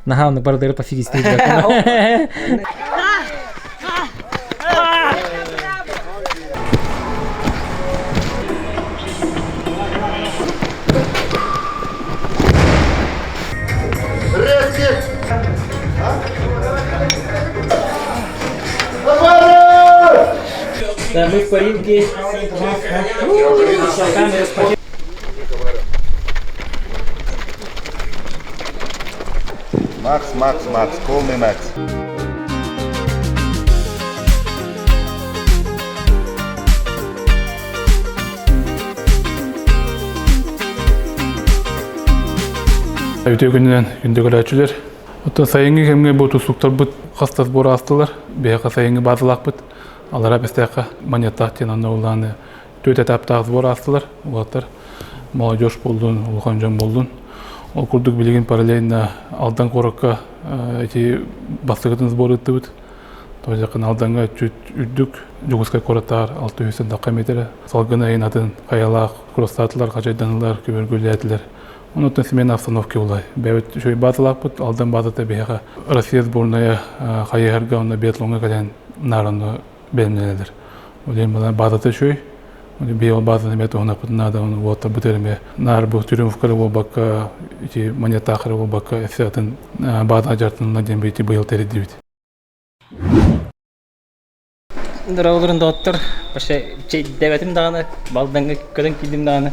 Наһаа оннук бардары пофигистыы. Да, мы в паринке. Макс, Макс, Макс, полный Макс. Үтүө күнүнэн күндү көрөөччүлэр. Оттон сайыҥҥы кэмҥэ бу тустууктарбыт хас да сбор аастылар. Биһиэхэ сайыҥҥы баазалаахпыт. Аллараа Бэстээххэ Маньяттаах диэн анна улааны түөрт этаптаах сбор аастылар. Уолаттар молодежь буоллун, улахан дьон буоллун. Ол курдук билигин параллельно Алдан куоракка ити бастакытын сбор ыыттыбыт. Тоҕо Алдаҥҥа чуть үрдүк Дьокуускай куораттааҕар 600 тахха миэтэрэ. Салгын айын атын хайалаах куростаатылар, хачайданылар, көбөргүлээтилэр. Онуттан смена обстановки улай. Бэйэбит үчүгэй бааталаахпыт, Алдан баатата биһиэхэ Россия сборная хайыһарга уонна биатлоҥҥа кэлэн наараны бэлэмнэнэлэр. Ол иһин бана баатата үчүгэй. Биһи ол баатаны эмиэ туһунаппытын наада, оны уоттарбыт эмиэ наар бу трюмфкары буолбакка, ити монетаахары буолбакка, өссө атын баата дьартынна диэн бити быйыл тэрийдибит. Дороголорун доҕоттор, вообще чэйдээбэтим даҕаны, балдаҥҥа көрөн киирдим даҕаны,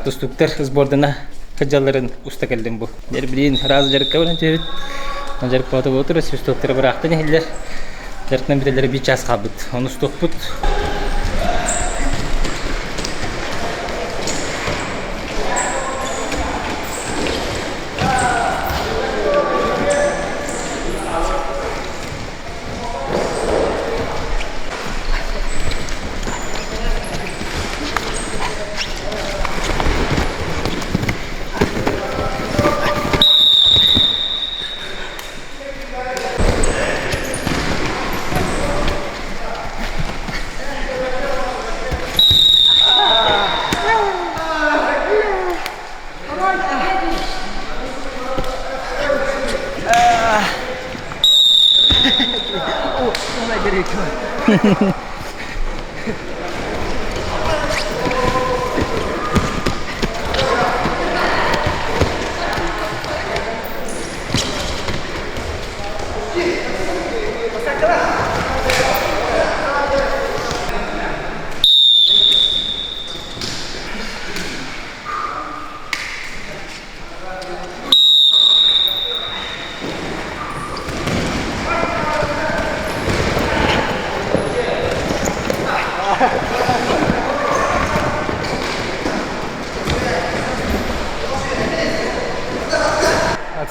тустууктар сбордана сылдьалларын уста кэллим бу. Дьэр билигин раз дьарыкка баран түһэбит. Дьарыкка отур, тустууктары быраахтан иһиллэр. Дьарыктан бүтэллэрэ биир чаас хаалбыт. Ону устуохпут.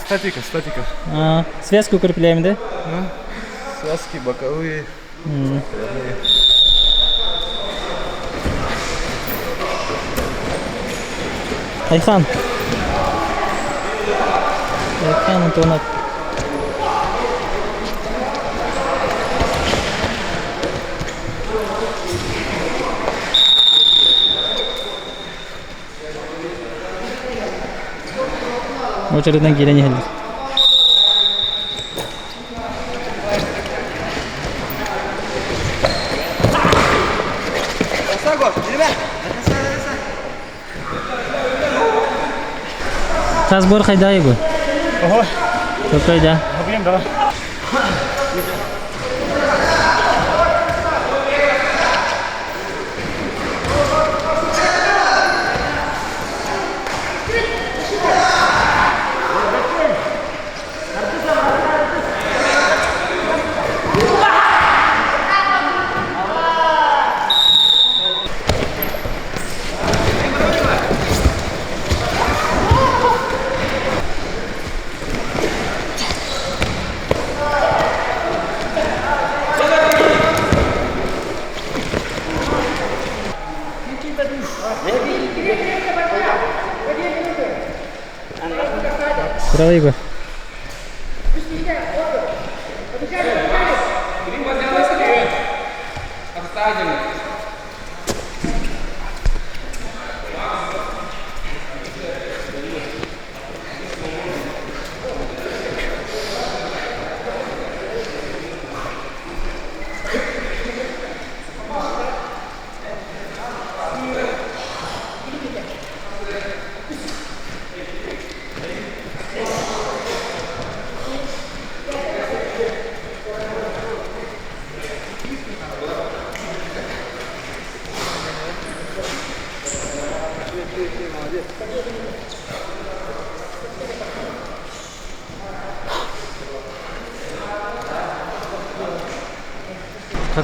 Статика, статика. А, связку укрепляем, да? Ну, связки боковые, прямые. Айхан. Айхан Антонов. Очередынан киирэн иһэллэр. Разбор хайда его? Ого. Какой да? Да. Здорово, Егор.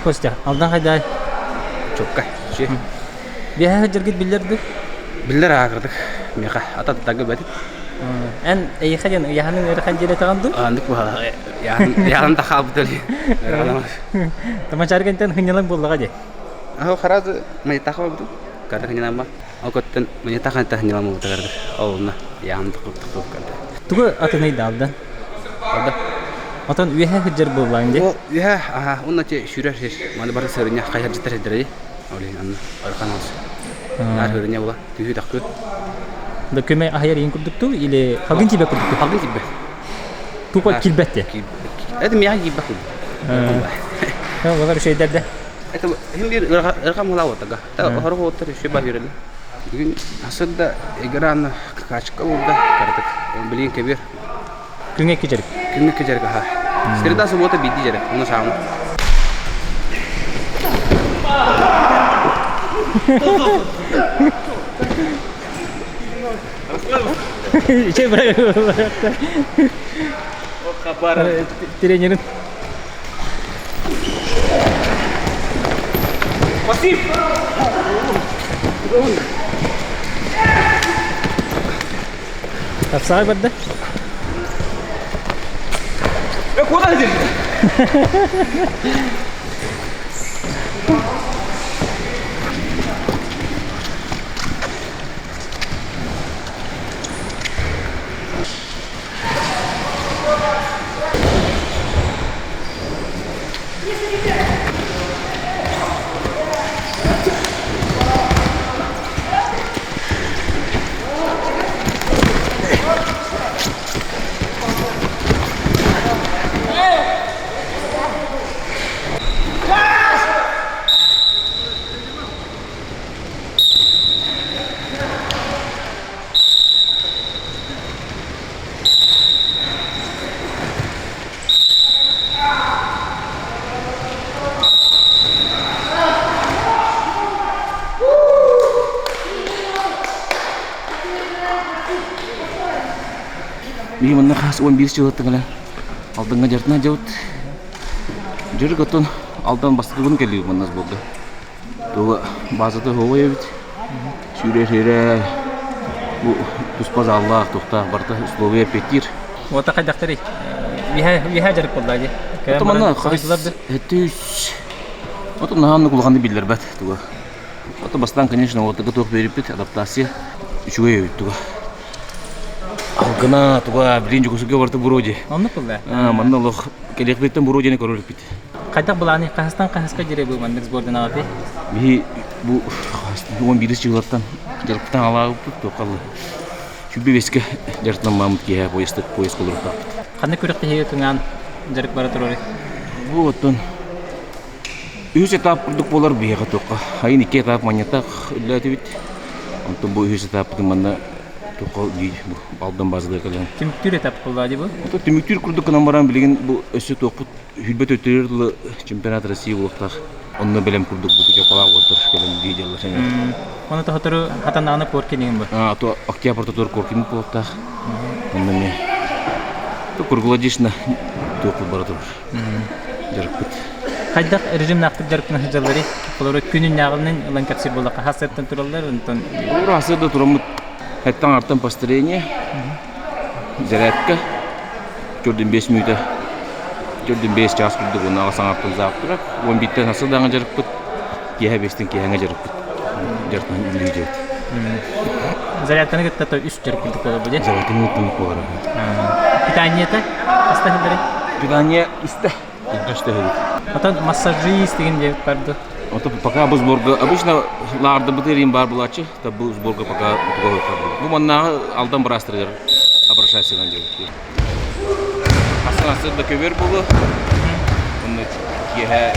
Костя, Алдан хайдай? Чукка. Чи. Биһэ сылдьаргыт биллэр Биллэр аагырдык. Миэхэ ататтага бэтит. Эн эйиэхэ диэн ыйаһаның ыарахан диэлэтэҕин дуу? Аандык яһан да хаалбыт эли. Тамачаргантан хынньалаҥ буоллаҕа дии. Аһы харазы майытаха буту. Ката хынньалама. Ол көттөн майытаха та хынньалама бутагарды. Ол онна яһан тукуп тукуп кэлде. Тугу атыный да Алдан? Алда. Отон үөһэ сылдьар буоллаҕыҥ дии. Ол үөһэ аха онно те сүүрэр сир. Маны бары сырыня хайар житер сирдэрей. Оли анна архан алс. Нар хырыня була түһүү таккы. Да көмө аһайар иин курдукту или халгын тибе курдукту? Халгын тибе. Тупа килбэт те. Это мия килбэт курдук. Олар үчүгэйдэр да. Это хим бир ырга мала отага. Та хорох оттар үчү бар юрели. Бүгүн асырда игран какачка болда кардык. Он билин кебир. Күҥҥэ икки дьарык. Күҥҥэ икки дьарык аха. Среда суббота биирдии дьарык. Ону саамы. Чэй Тренерин. Спасибо! Тапсаҕай барда. Куда здесь? Биһи манна хас 11 сылыттан кэлэн Алдаҥҥа дьарытына дьабыт. Дьөрүк оттон Алдан бастакыбын кэлии маннас буолда. Туга базата оһуобай эбит. Сүүрэр-сүүрэ бу туспа заллаах, тухтаах барыта условия эппиэттиир. Уота хайдахтарый? Үөһэ дьарык буолла дии. Ото манна хас үс Ото наһааннык улаханнык биллэрбэт туга. Ото бастаан, конечно, уотага туох биэриппит адаптация үчүгэй эбит туга. Алгына туга билин Дьокуускайга барыта буруо дии. Оннук буолла. Манна олох кэлиэхпиттэн буруо диэни көрөр эппит. Хайдах былааны хаһыстан хаһыска диэри бу маннык сборданаҕытый? Биһи бу 11 жыллартан дьарыктан алаабыппыт туоххаллы. Сүрбэ бэскэ дьарыктанмааммыт киэһэ поезд поезд олоруохтаахпыт. Ханнык күрэхтэһиигэ кыҥаан дьарык бара турарый? Бу оттон үһүс этап курдук буолар биһиэхэ туохха. Айын икки этап манньатах үлэлээтибит. Онтон бу үһүс этаппытын манна туохха бу Алдан базалыгар кэлэн. Түмүктүүр этап буолла дии бу? Түмүктүүр курдук гынан баран билигин бу өссө туохпут Сүүрбэ төттөрү дылы чемпионат России буолуохтаах. Онно бэлэм курдук бу путевкалаах уолаттар кэлэн видеолар сэнэ. Ону тоһотору хатаннаҕына Коркин бу. А, то октябрь тотор Коркин буолуохтаах. Онно эмиэ круглогодично туохпут бара турар. Дьарыкпыт. Хайдах режимнаахтык дьарыктана сылдьалларый? Холобура күнүннээҕинэн ылан кэпсиир буоллахха хас сыаттан тураллар, онтон Ура сыда тураммыт хэттан артан построение Зарядка төрдүн 5 мүнүүтэ төрдүн 5 чаас курдук уонна аҕа саҥартан завтрак уон бииртэн тахса даҕаны дьарыкпыт киэһэ биэстэн киэһэҥҥэ дьарыкпыт дьарыктан үлэлиир Зарядканы кытта то үс дьарык курдук буолар бу дии. Зарядканы кытта буолар. Питаниета хаста иһэллэрий? Питание үстэ. Үстэ иһэбит. Отон массажист деген диэбит бар дуо? Ото пока бу сборга обычно лаардыбыт эрин бар булааччы, та бу сборга пока туга бу маннааҕы Алдан быраастарыгар обращайся диэбит. Асан асы да көбөр болу. Онно киэһэ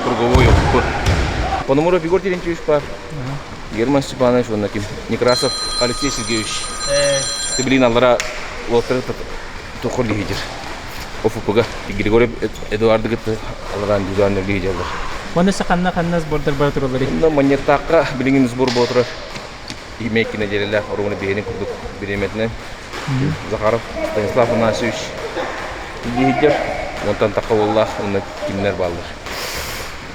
круговой оппу. Пономарев Егор Терентьевич бар. Герман Степанович, онно ким? Некрасов Алексей Сергеевич. Ты, блин, аллара уолаттары тохор лидер. ОФПга Григорий Эдуарды кытта аларан дизайнер лидерлер. Уонна ханна ханна сбордар бара туралларый? Онно Манньыктаахха билигин сбор буола турар. Имейки нэдиэлэлээх оруобуна биһиэнин курдук бириэмэтинэн Захаров Станислав Афанасьевич илииһиддэр уонтан тахха уоллаах уонна кимнэр бааллар.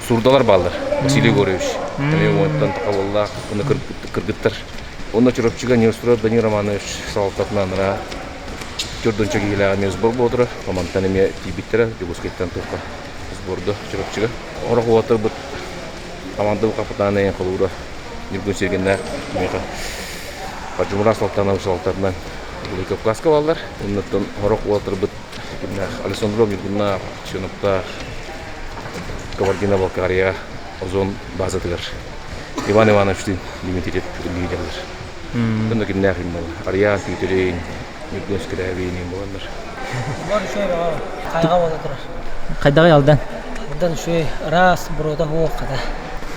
Сурдалар бааллар. Василий Егорович. Эмиэ уонтан тахха уоллаах уонна кыргыттар. Уонна Чурапчыга Неустроев Данил Романович салалтатынан анараа Чордончо киһилээх эмиэ сбор буола Мантан эмиэ тиийбиттэрэ Дьокуускайтан туохха сборга Чурапчыга. Орох уолаттарбыт Хамаандабыт хапытаана Эйэн Холуура Ньургун Сергиннээх миэхэ Хаджимурат Салтанов салалтатынан Кавказка бааллар. Оннуттан сорох уолаттарбыт кимнээх Александров Ньургуннаах, Аксеновтаах, Кабардино-Балкария Озон базатыгар Иван Ивановичтыын Дмитриев лидерлэр. Онно кимнээх им буолар? Арыйаан Күүтүрүн, Ньургун Скрябин буолаллар. Хайаҕа буола турар. Хайдаҕый Алдан? Алдан үчүгэй, ыраас, буруота суох хата.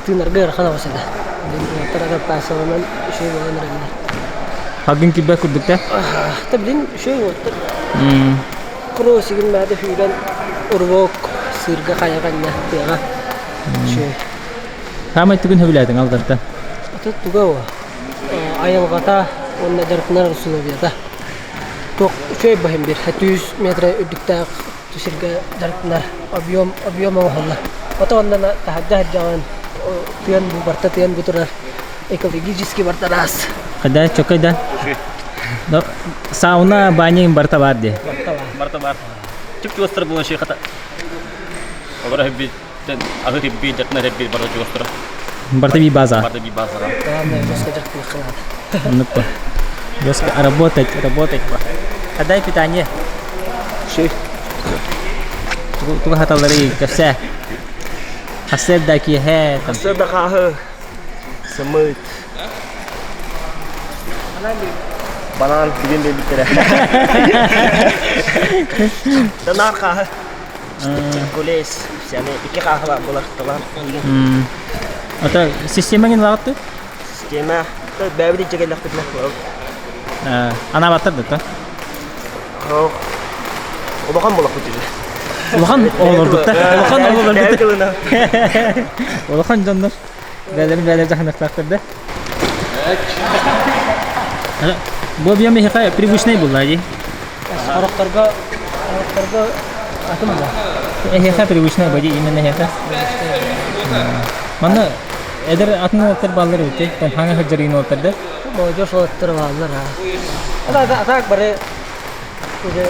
Тыынарга ыарахан оҕус этэ. Уолаттар адаптацияланан үчүгэй буолан эрэллэр. Салгын килбэт курдук да? Та билин үчүгэй уолаттар. Кросигин баада сүүрэн урвок сыырга хайаҕа иннэ тыаҕа үчүгэй. Саамай тугун сөбүлээтиҥ Алдантан? Ата туга о айылҕата уонна дьарыктанар усулуобуйата. Туох үчүгэй баһын биир 700 метр үрдүктээх сиргэ дьарыктанар объем объем оҥоһуллар. Ото онно таһырдьа сылдьаҕын тыан бу барта тыан бу турар экологически барта ыраас. Хайда чоккай да? Сауна, баня барта бар дии. Барта бар. Барта бар. Чуп-чугастар буолан шей хата. Олора хэббиттен аһы хэбби, дьатына хэбби барда чугастара. Барта би база. Барта би база. Главное, жестко дьарыктаныахха наада. Оннук Жестко работать, работать. Хадай питание. Шей. Тугу хаталлары кэпсээ. Хасыарда киэһэ. Хасыарда хааһы. Сымыт. Банан деген биэрбиттэрэ. Танаар хааһы. Геркулес, yani икки хааһылаах буолар талаан. Ата системаҥын лаҕатты? Система бэйэбит илдьэ кэллэхпитинэ Анаабаттар да Улахан буолахпыт уже. Улахан оҕолорбут да. Улахан оҕолорбут. Улахан дьоннор. Бээлэрин бээлэр дьаһаныахтаахтар да. Бу объем эһиэхэ привычный буолла дии. Сорохторго сорохторго атын да. Эһиэхэ привычный бу дии именно эһиэхэ. Манна эдэр атын уолаттар бааллар эбит там хаҥа сылдьар уолаттар да? Молодежь уолаттар бааллар аа. А так бары уже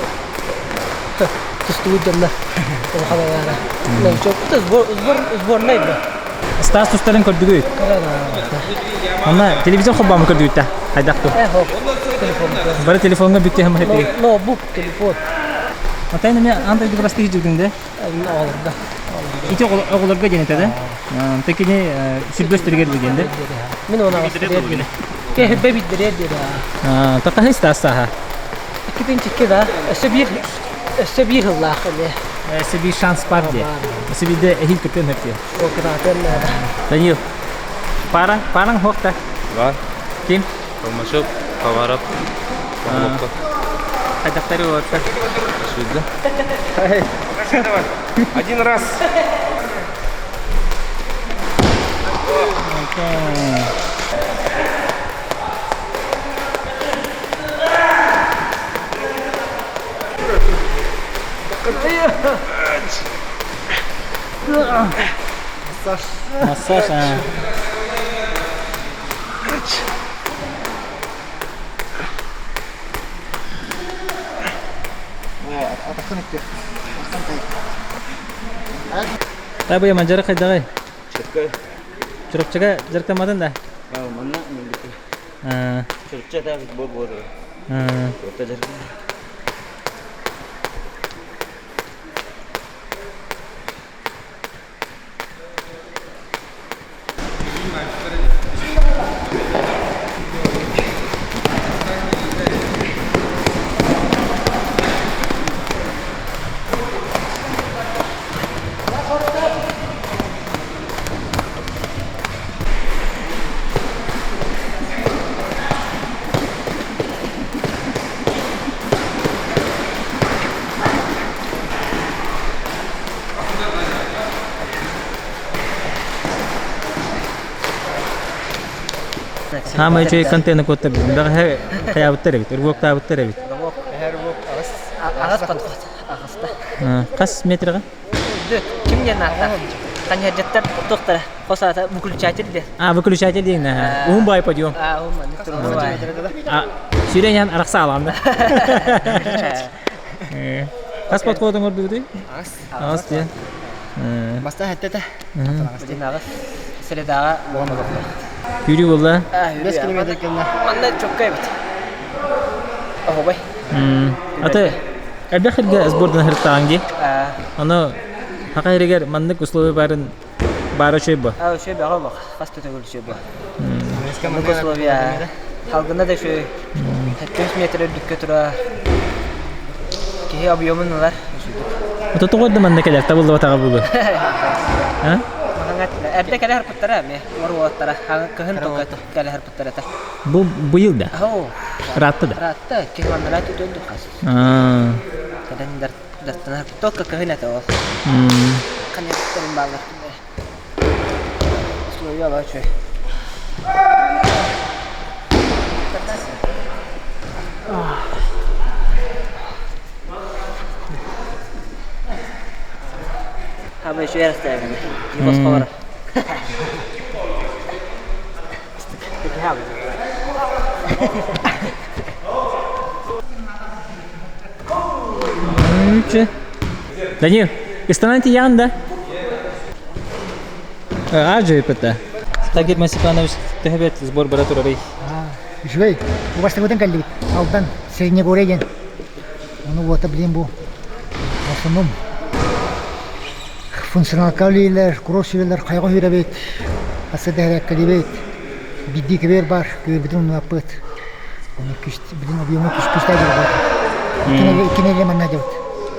тустубут дьоннор улахан аҥаара. Сбор сборнай да. Стас тустарын көрдүгүт? Онно телевизор холбоому көрдүгүт да? Хайдах ту? Бары телефоҥҥа бүттэ хам Ноутбук, телефон. Отай неме андай дыбырасты жүргүн да? Оҕолорго. Ити оҕолорго диэн этэ да? Текини сүрбөс түргер деген да? Мин оны астырыар диэн. Кэһирбэ биддерер диэн. Татаһы Стас саха. Иккитин чикки да. Өссө биир өссө биир сыллаах эмиэ. Өссө биир шанс бар диye. Өссө биирде эһил көтөн хөп диye. Ол кытаатыан наада. Данил, пара, параң хуохта? Бар. Ким? Томашов, Товаров, Павловка. Хайдахтары уолаттар? Сюда. Один раз. Массаж, а. Табы мажара хайдагай? Чурапчыга дьарыктамматын да? Манна Чурапчы бор бор. Хаамай үчүгэй контены куоттар бэҕэһээ хайаабыттар эбит, рывоктаабыттар эбит. Аҕыс подход. Аҕыста. Хас метрға? Ким диэн ааттаах? Ханьһардьаттар туохтара? Хос аата выключатель диэн. А, выключатель диэн Уһун баай подъем. А, уһун маннык турун баай. А, сүүрэн иһэн арахса аламда. Хас подход оҥордугутуй? Аҕыс. Аҕыс диэн. Бастаан хэттэтэ. Билин аҕыс. Средаҕа Күүрүү буолла. 5 километр кэннэ. Манна чокка эбит. Оһобой. Аты элбэх сиргэ сбордан сырыттаҕыҥ дии. Ону саха сиригэр маннык условия баарын баара үчүгэй бо. А үчүгэй бөҕө олох. Хас да төгүл үчүгэй бо. Маннык условия халгына да үчүгэй. 700 метр үрдүккэ тура киһи объемун ылар. Ото тоҕо да манна кэлэр табыллыбатаҕа буолуо. А? Эрдэ кэлэ харпыттара эмиэ оруоттара кыһын тока кэлэ харпыттара этэ. Бу быйыл да? Оо. Ыраатта да? Ыраатта. Киһи маннара түтүн хас. Кэлэн дартанар только кыһын этэ ол. Ханьяктарын бааллар. Условия үчүгэй. Хамай үчүгэй расстояние. Не босхолоро. Данил, ыстанан тиийэҕин да? Аа, дьойпута. Тагир Масипанович, төһө сбор бара турарый? Үчүгэй. Убастыбытын кэллибит. Алдан, Среднегорье диэн. Ону уота билин бу в основном функционалка үлэлииллэр, кросс үлэлэр, хайҕа үрэбит, АСД-кэлибит, биирдии кэбиэр бар, көбүрбүтүн умнубаппыт. Оны күс, билин объема күс күстэй дьарык Икки нэдиэлэ манна дьабыт.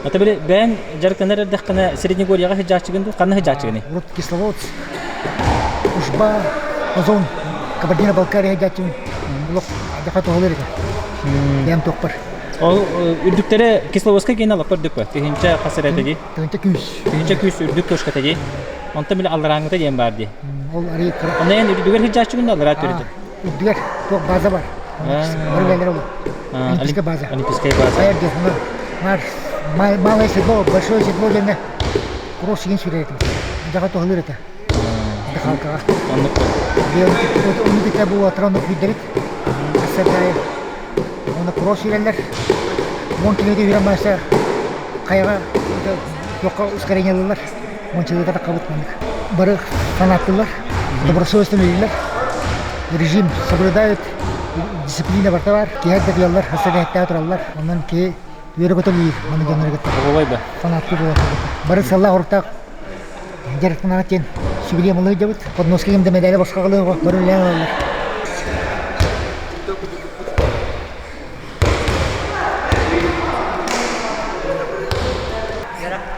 Ата били бэйэн дьарыктанар эрдэххинэ Среднегорьеҕа сыдьааччыгын дуу, ханна сыдьааччыгыный? Урут Кисловодск, Ушба, Озон, Кабардино-Балкария сыдьааччыбын. Олох дьаха туһалыыр этэ. Бэйэм туохпар. Ол үрдүктэрэ Кисловодскай киинэ олохпор үрдүк ба? Тыһыынча хас эрэ дии? Тыһыынча күүс. Тыһыынча күүс үрдүк точката дии. Онтон били алларааҥҥыта диэн баар дии. Ол арыы кыра. Онно эн үрдүгэр сыдьааччыгын да аллараа төрүтэ? Үрдүгэр туох база бар. Бары үлэлэр ол. Олимпийская база. Олимпийская база. Хайар диэн Мар малое седло, большое седло диэннэ кросс сигин сүүрэр этим. Дьаха туһалыыр этэ. Дыхалкаҕа. Оннук. Ону кытта бу уотра оннук күүрдэрит. Ассардай Оны кросс сүүрэллэр. 10 километр үүрэн барса хайаҕа туохха ускорениялыыллар. Уончалыыта таххабыт маннык. Бары фанаттылар, добросовестно үлэлииллэр. Режим соблюдают, дисциплина барыта баар. Киһи эрдэ хасса тураллар. Онон киһи үөрэ-көтө үлэлиир маны дьоннору кытта. Оҕолой да. Фанаттыы буолар. Бары сыллаах оруктаах дьарыктанаҕыт диэн сүбэлиэм ылыы дьабыт. Подноска ким да медали босхо ылыаҕа, бары үлэлээн ылаллар.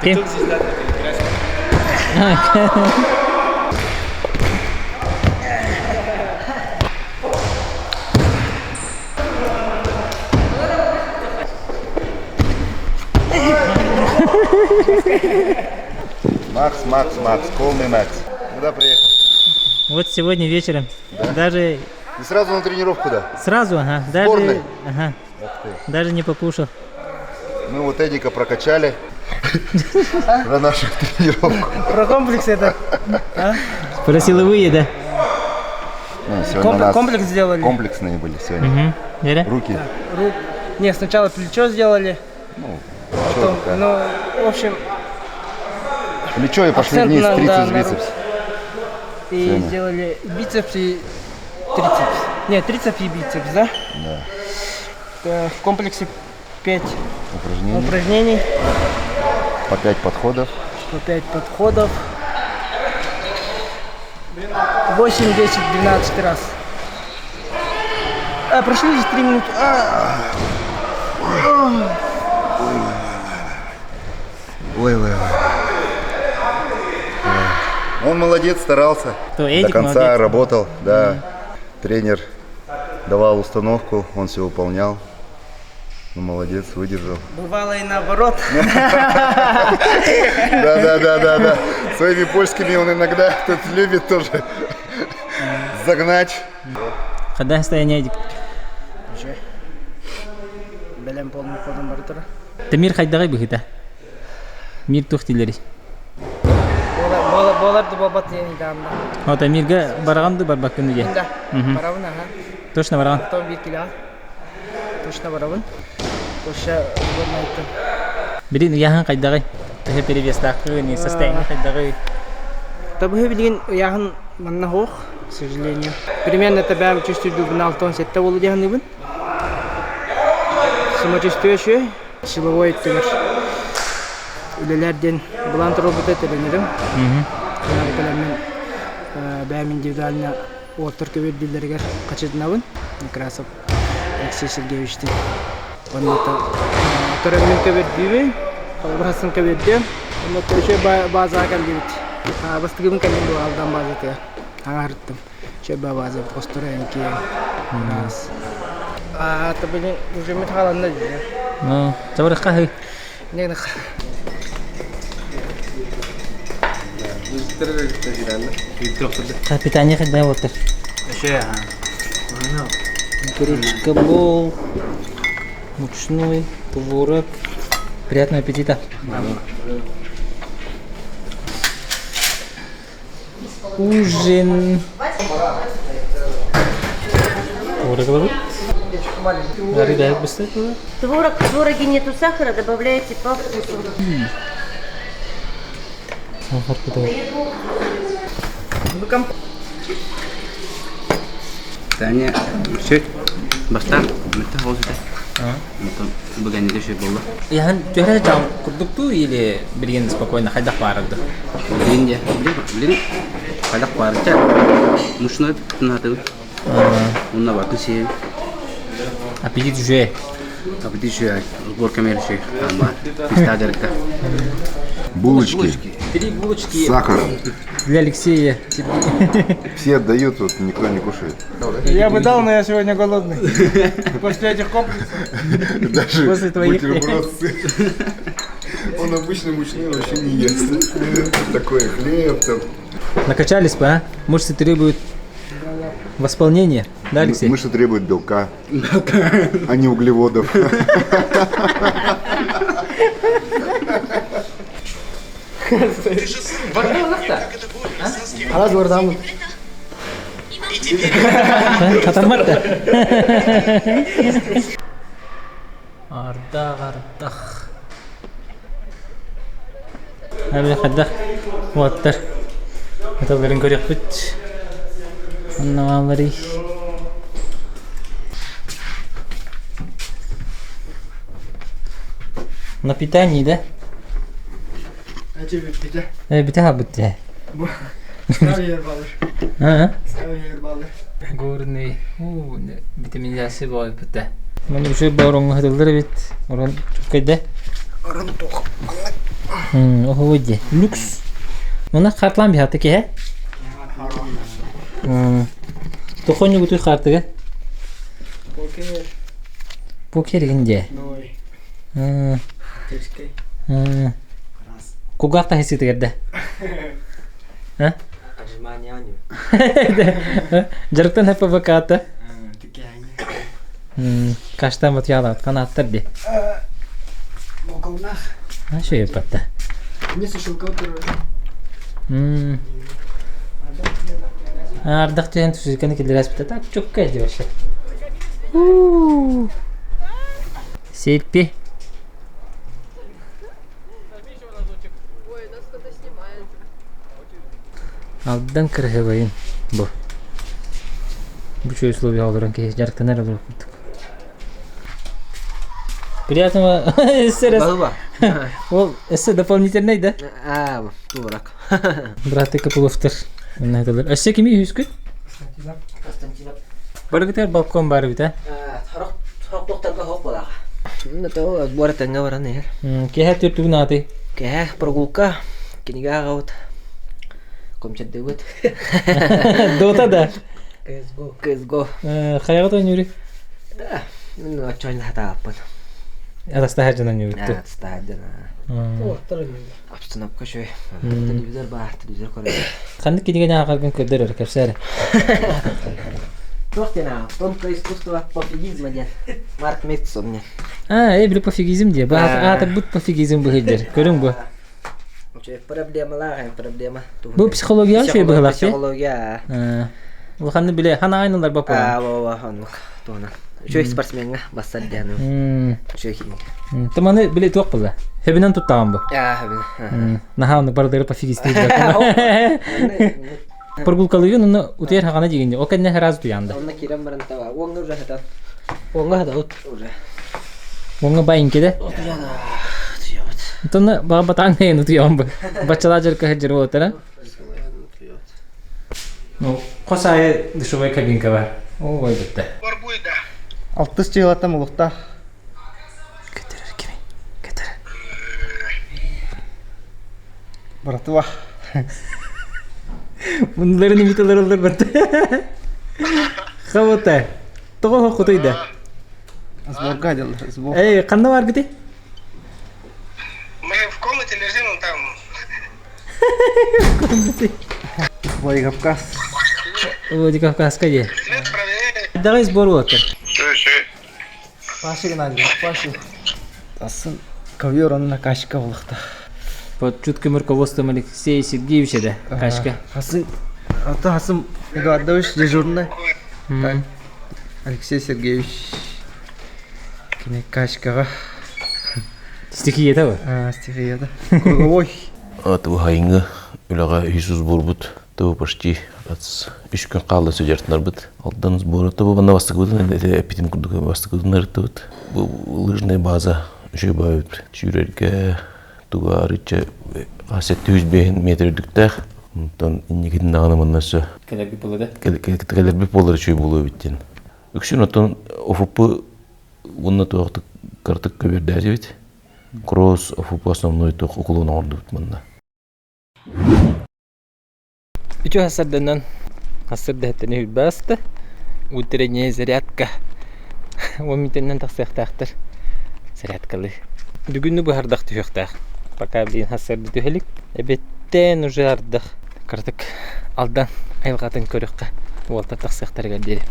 Ким? Макс, Макс, Макс, полный Макс. Куда приехал? Вот сегодня вечером. Да? Даже И сразу на тренировку, да? Сразу, ага. Даже, Сборной? ага. Ух ты. Даже не покушал. Мы вот Эдика прокачали про нашу тренировку. Про комплекс это. Про силовые, да? Ну, сегодня у нас Комплекс сделали. Комплексные были сегодня. Угу. Веря? Руки. Рук. Не, сначала плечо сделали. Ну, потом, плечо, ну, в общем, Плечо и пошли акцент вниз, на- трицепс, да, на бицепс. и Сегодня. сделали бицепс и трицепс. Не, трицепс и бицепс, да? Да. В комплексе 5 Упражнений. упражнений, По 5 подходов. по 5 подходов. 8, 10, 12 раз. А, прошли здесь 3 минуты. А, Ой, ой, ой. Он молодец, старался. То До Эдик конца молодец. работал, да. Тренер давал установку, он все выполнял. Ну, молодец, выдержал. бывало и наоборот. Да, да, да, да, да. Своими польскими он иногда тут любит тоже загнать. Когда состояние дик? Бэлэм полным ходом бары турар. Тимир хайдаҕай быһыта? Мир туох дииллэрий? Буолар да буолбат диэн ыйдаамна. Вот Амирга бараҕан да барбаккын диye. Да, барабын аха. Точно бараҕан? Потом биир килоҕа. Точно барабын. Точно сборнайтын. Билин ыйааһын хайдаҕый? Төһө перевестааххын, состояние хайдаҕый? Табыһы билигин ыйааһын манна суох, к сожалению. Примерно табаам чувствую 67 болу диэханыбын. Самочувствие үчүгэй, силовой өттүгэр үлэлэр диэн былаан туруорбута тренерим. Кэлэммин бэйэм индивидуально уоттар көбүөрдүүллэригэр хачытынабын. Некрасов Алексей Сергеевичтин. Онно көрөммүн көбүөрдүүбүн, холобур көбүөрдүөм. Онно үчүгэй базаҕа кэллибит. Бастыгыбын кэллим бу Алдан базатыгар. Аҥаарыттым. Чөбө база хосторо эҥкиэ. Раз. А, то блин, уже металланна дии. Ну, чабырыкка хы. Не Питание хайда болтыр. Гречка бол, мучной, творог. Приятного аппетита. Ужин. Творог ловит. Рыба быстро. Творог, в твороге нету сахара, добавляете по вкусу. Сахар куда? Таня, все, бастаан, мөттө хоос этэ. Онтон быганньыга үчүгэй буолла. Яһан түһэрэ дьаам курдуктуу или билигин спокойно хайдах баарырды? Билигин дьэ, билигин хайдах баарыча мучной тунатыбыт. Уонна батын сиэбит. Аппетит үчүгэй. Аппетит үчүгэй. Сбор кэмигэр үчүгэй. Ама, пистаа дьарыкка. Булочки. Три булочки. С сахаром. Для Алексея. Все отдают, вот никто не кушает. Я бы дал, но я сегодня голодный. После этих комплексов. Даже После твоих. бутерброд с Он обычно мучные вообще не ест. Такой хлеб там. Накачались бы, а? Мышцы требуют восполнения. Да, Алексей? Мышцы требуют белка, а не углеводов. Арас бардаамын. Хатаммат да. Ардах, ардах. Әбі хайдах уоттар аталарын көрүөхпүт. Онно На питании, да? Эти бите. Бите хабыт дии. Ставь балыр. А? Ставь балыр. Горный. Уу, витаминизация баар битэ. Маны үчүгэй баар оҥоһутуллар эбит. Орон чуккайда. Орон туох. Оһуой дии. Люкс. Уна хартлаан биһаты киһэ. Тохонньугутуй хаартыга? Покер. Покер дии. Ной. Кугаах таһысытыгар да. А? Дьарыктан ХПВК-та. Каштан материалаат канааттар ди. Болкалнах. А что епатта? Не сушилка Ардах түһэн түсүкэни киллэрээспитэ так чукка ди вообще. Сеппи. Алдан кырыһыбайын бу. Бу үчүгэй условия олорон киһи дьарыктанар олорор курдук. Приятного СРС. Ол эссе дополнительный да? А, творог. Братты Копыловтар. Өссө кими үһүскүт? Барыгытыгар балкон бар эбит, а? Сорох хоқ болаға. Ну, то буора тэҥҥэ баран иһэр. Киэһэ төртүгүн ааты. Кэһэ прогулка, кинигэ ааҕабыт. Комчердыбыт. Дота да. CSGO. CSGO. Хайаҕыт ойнууруй? Да, мин оччоон хатааппын. Атастаһар дьон ойнуубут. Атастаһар дьон. Обстановка үчүгэй. Телевизор баар, телевизор көрөбүт. Ханнык кинигэни ааҕаргын көрдөр эрэ, кэпсээ эрэ. Туох диэн аа? Тонкое искусство пофигизма диэн. Марк Митсон диэн. А, э, били пофигизм диye. Аатырбыт пофигизм быһыйдыр. Көрүҥ бу. Проблемалаах эн проблема. Бу психология шөй быһылаах. Психология. Улаханны биле хана айнылар бапа. Аа, во, оннук. Туһунан. Үчүгэй спортсмеҥҥа бассар диэн. Үчүгэй киһиҥ. Тыманы биле туох була. Хэбинэн туттаҕын бу. Аа, хэбинэн. Наһаа оннук бардары пофигистый. Прогулкалыгын уну утуйар хагана дигинде. О кэннэ сразу туянда. Онно киирэн баран таба. Уоҥҥа уже хатан. Уоҥҥа хатабыт. Уже. Уоҥҥа байынкеде. Утуяна. Утуябыт. Тонна баҕа батаан нэйин утуйаҕын бу. Баччалаа жарка сылдьар буолтара. Ну, хос аайы душевой кабинка бар. О, ой бітті. Алтыс чыылаттан булуктаах. Көтөрөр кими? Көтөр. Братва. Bunların imitalar olur бат. Хавата. Тоҕо хотуйда. Сборга делар, сбор. Эй, ханна бар бити? Мы в комнате лежим, он там. Комнате. Владикавказ. Владикавказка де. Давай сбор уотыр. Паша Геннадьевич, Паша. Асын ковер онна кашка булыкта. Под чутким руководством Алексея Сергеевича да, кашка. Хасын, ата Хасым Эдуардович дежурный. Так, Алексей Сергеевич. Кини кашкаға. Стихия ба? А, стихия да. Круговой. Аты хайыңы үлэҕэ үһүс сборбут тобу почти үс күн хаалла сыдьартынарбыт. Алдан сбора тобу манна бастакыбытын эпитим курдук бастакыбытын ырыттыбыт. Бу лыжная база үчүгэй баайбыт. Сүүрэргэ туга арычча 705 метр үрдүктээх. Онтон инникитин даҕаны манна өссө Кэлэрбит буолла да? Кэлэрбит буолар үчүгэй буолуо эбит диэн. Үксүн оттон ОФП уонна туохтук кыратык көбүөрдээтибит. Кросс, ОФП основной туох уклон оҥордубут манна. Үтүө сарсыарданан сарсыарда үрбааста утренняя зарядка уон мүнүүтэнэн тахсыахтаахтар зарядкалыы бүгүннү быһардах түһүөхтээх пока билигин сарсыарда түһэ илик эбиэттэн уже ардах кыратык Алдан айылҕатын көрүөххэ уолаттар тахсыахтарыгар диэри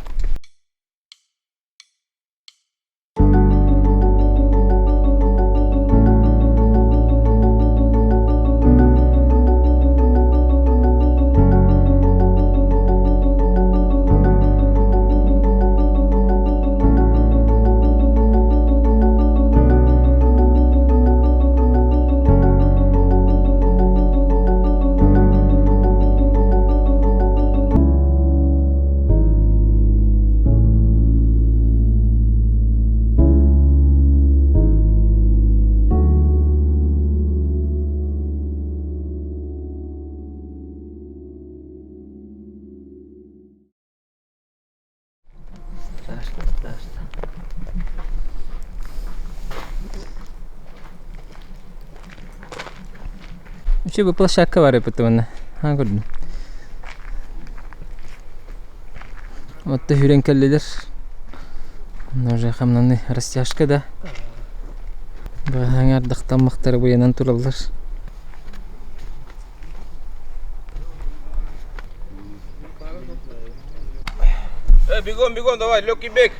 Үчүгэй площадка бар эбит уонна. Аа көрдүм. Отто сүүрэн кэллилэр. Уже хамнаны растяжка да. Быһаҥардахтаммахтары буйанан тураллар. Э, бегом, бегом, давай, легкий бег.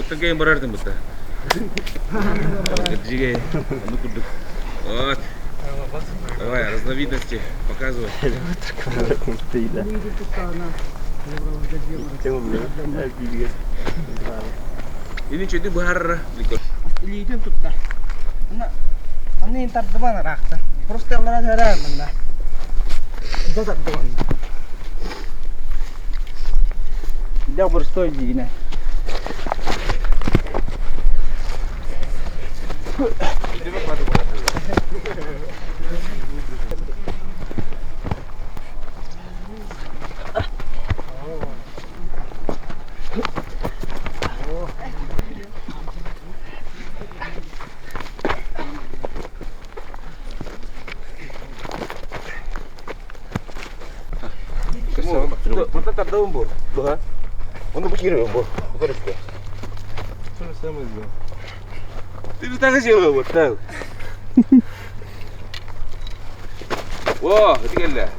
Оттон кэйин барардым быта. Дьиге, ну курдук. Вот. Давай, разновидности показывай. Или чөйдү быһарра. Илиитин тутта. Аны ин тардыбан ыраахта. Просто аллара түһэрэ манна. Да тардыбан. Да боростой дигинэ. Мата тардабын бу. Быһа. Оны бу кииребин бу. Бу көрүскө. Ты же так и сделал, вот так. О, ити кэллэ.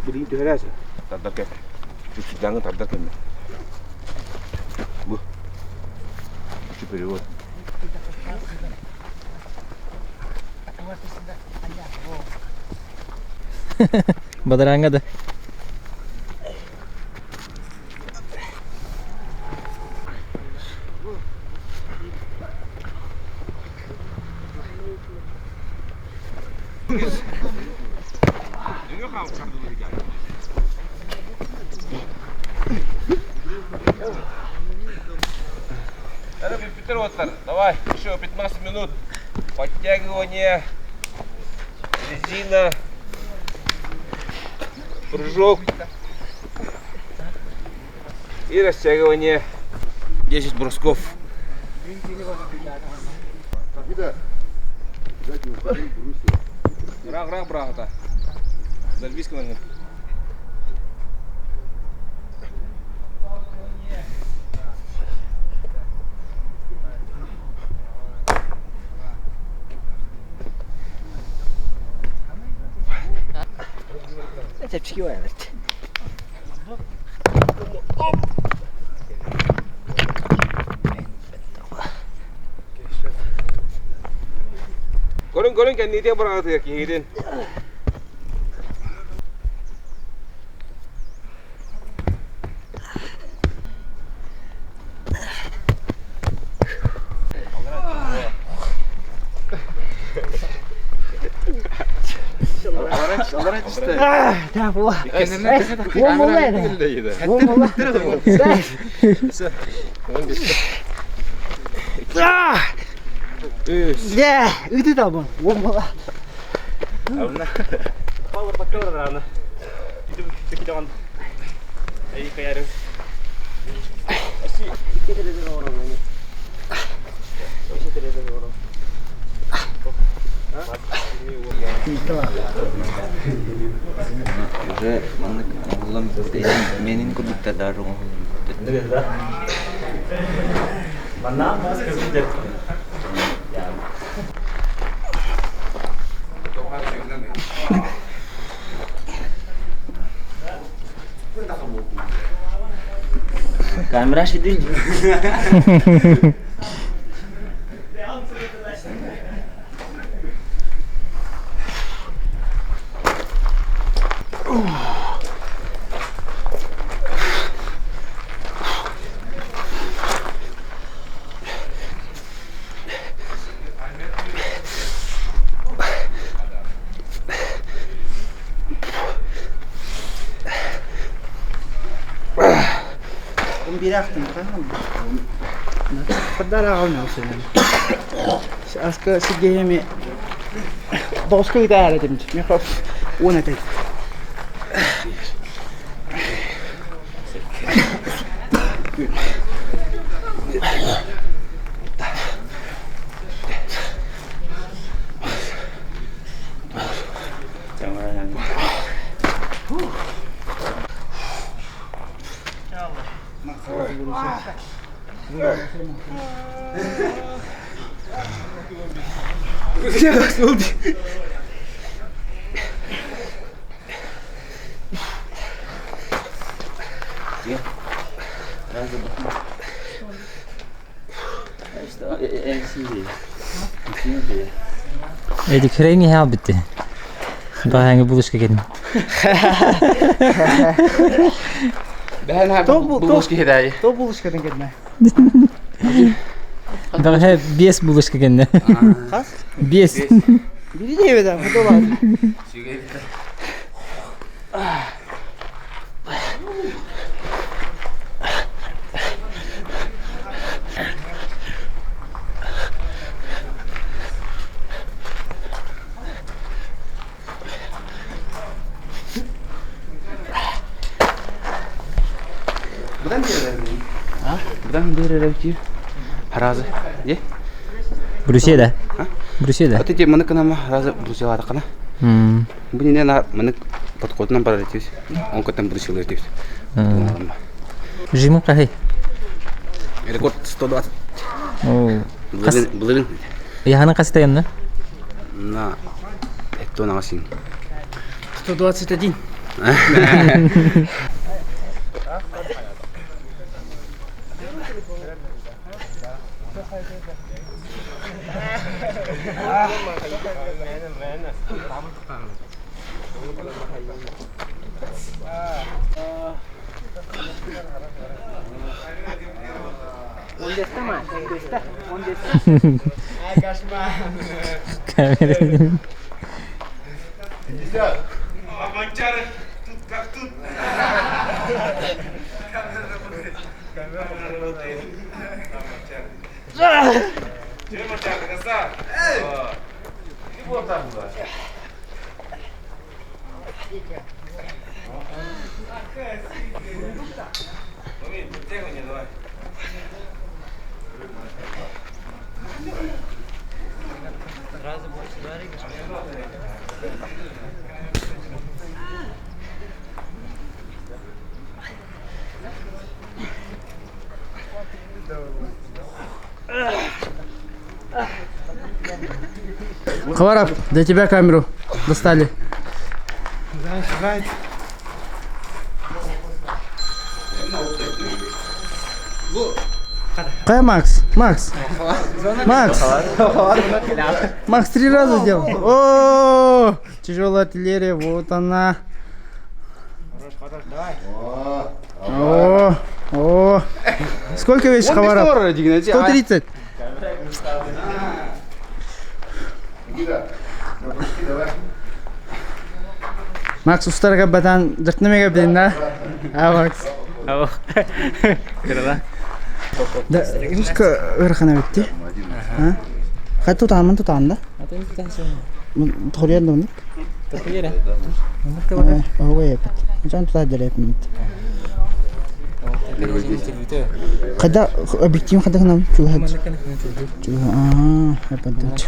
Билигин түһэрээсэ. Тардар кэм. Чуччудааҥы тардар кэмэ. Бу. Чу перевод. Бадарааҥҥа да. Давай, еще 15 минут. Подтягивание, резина, прыжок и растягивание. 10 бросков. Рах, рах, брата. Зальбийского. Чэпчэки байалар. Көрүн көрүн кэнниитэ быраҕатыгар киһигитин. Уже маннык оҥоһуллан менин курдуктар Камера шидин. Аска сидееми доска итаарэтим михов уон этэй Эдик хрень иһэ албытты. Баһаҥы булушка кэлин. Бэһэн булушка хидай. То булушкатын кэлнэ. Бэҕэһээ биэс булушка кэннэ. Хас? Биэс. Бири диэбит а, фото Быдан биэрэр Быдан биэрэр эбитир. Харазы. Е? Брюсселя. Брюсселя. Аты те маны кынама харазы Брюсселя кана. Бу не на маны подходунан барар этибит. Он көтөн Брюсселя этибит. Жимын қахай? Рекорд 120. О. Былырын былырын. Яханы қастайынна? На Эттон ағасин. 121. Камера. 50. Манчары тут как тут. Камера работает. Че, Манчары, красава? Ты вот там была. Хабаров, для тебя камеру достали. Кай Макс? Макс. Макс. Макс три раза сделал. О, тяжелая артиллерия, вот она. О, о. Сколько весишь, Хабаров? 130. Макс устарга батан жыртнымеге билин да? А, Макс. Кырала. Да, русска ырхана битти. А? Хай тутаамын тутаан да? Тохуриан да уник. Ого епит. Жан тута дереп минут. Когда объектив хада нам чуга. Чуга. А, опять.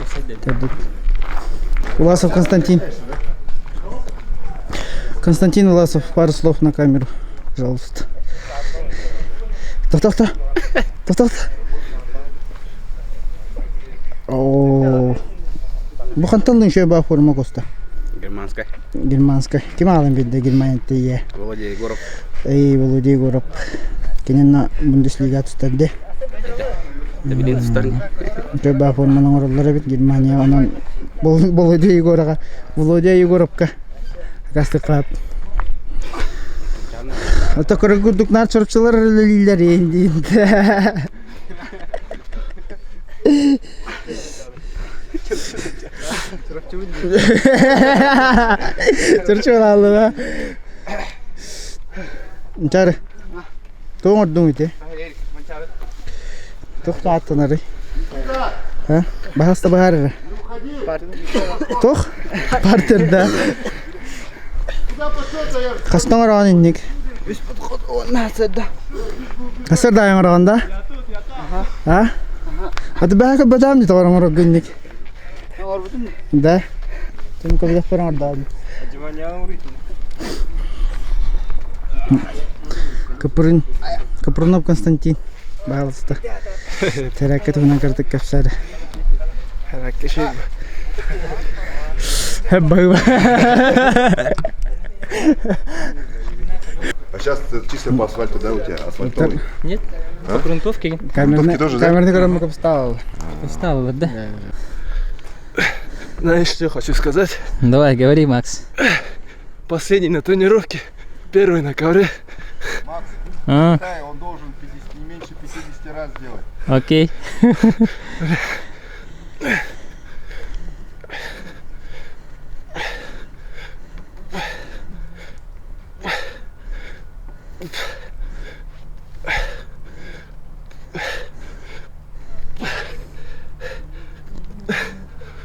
Уласов Константин. Константин Уласов, пару слов на камеру, пожалуйста. Тоқ-тоқ-тоқ. Тоқ-тоқ. О, Бу хантан еще ба форма коста. Германская. Германская. Ким алын бидде Германия тие. Володя Егоров. Эй, Володя Егоров. Кинен Бундеслига тустарды. Табилин тустарын. Үчүгэй ба форманы оҥороллор эбит Германия. Онон Володя Егорова, Володя Егоровка акастык Ото курдук нар чорчулар үлэлииллэр диин. Чорчулаалыга. Чары. Туох оҥордуҥ ити? Туох тааттанарый? А? Баһаста баһаар Туох? Партерда. Хастан оҥороҕун инник? Хасар да оҥороҕун да? А? Аты бэһэ көрбөтөм дии тоҕор оҥорорго инник. Да. Тым көбүлэхпэр оҥордообун. Капрын Капрунов Константин баһаалыста. Тэрээккэ туһунан кыратык кэпсээр. сейчас чисто по асфальту, да, у тебя? Асфальтовый? Нет? По грунтовке. Грунтовки тоже, да? Камераны көрөммө көпстаал. Устал, да? Знаешь, что я хочу сказать? Давай, говори, Макс. Последний на тренировке, первый на ковре. Макс, А. он должен 50, не меньше 50 раз сделать. Окей.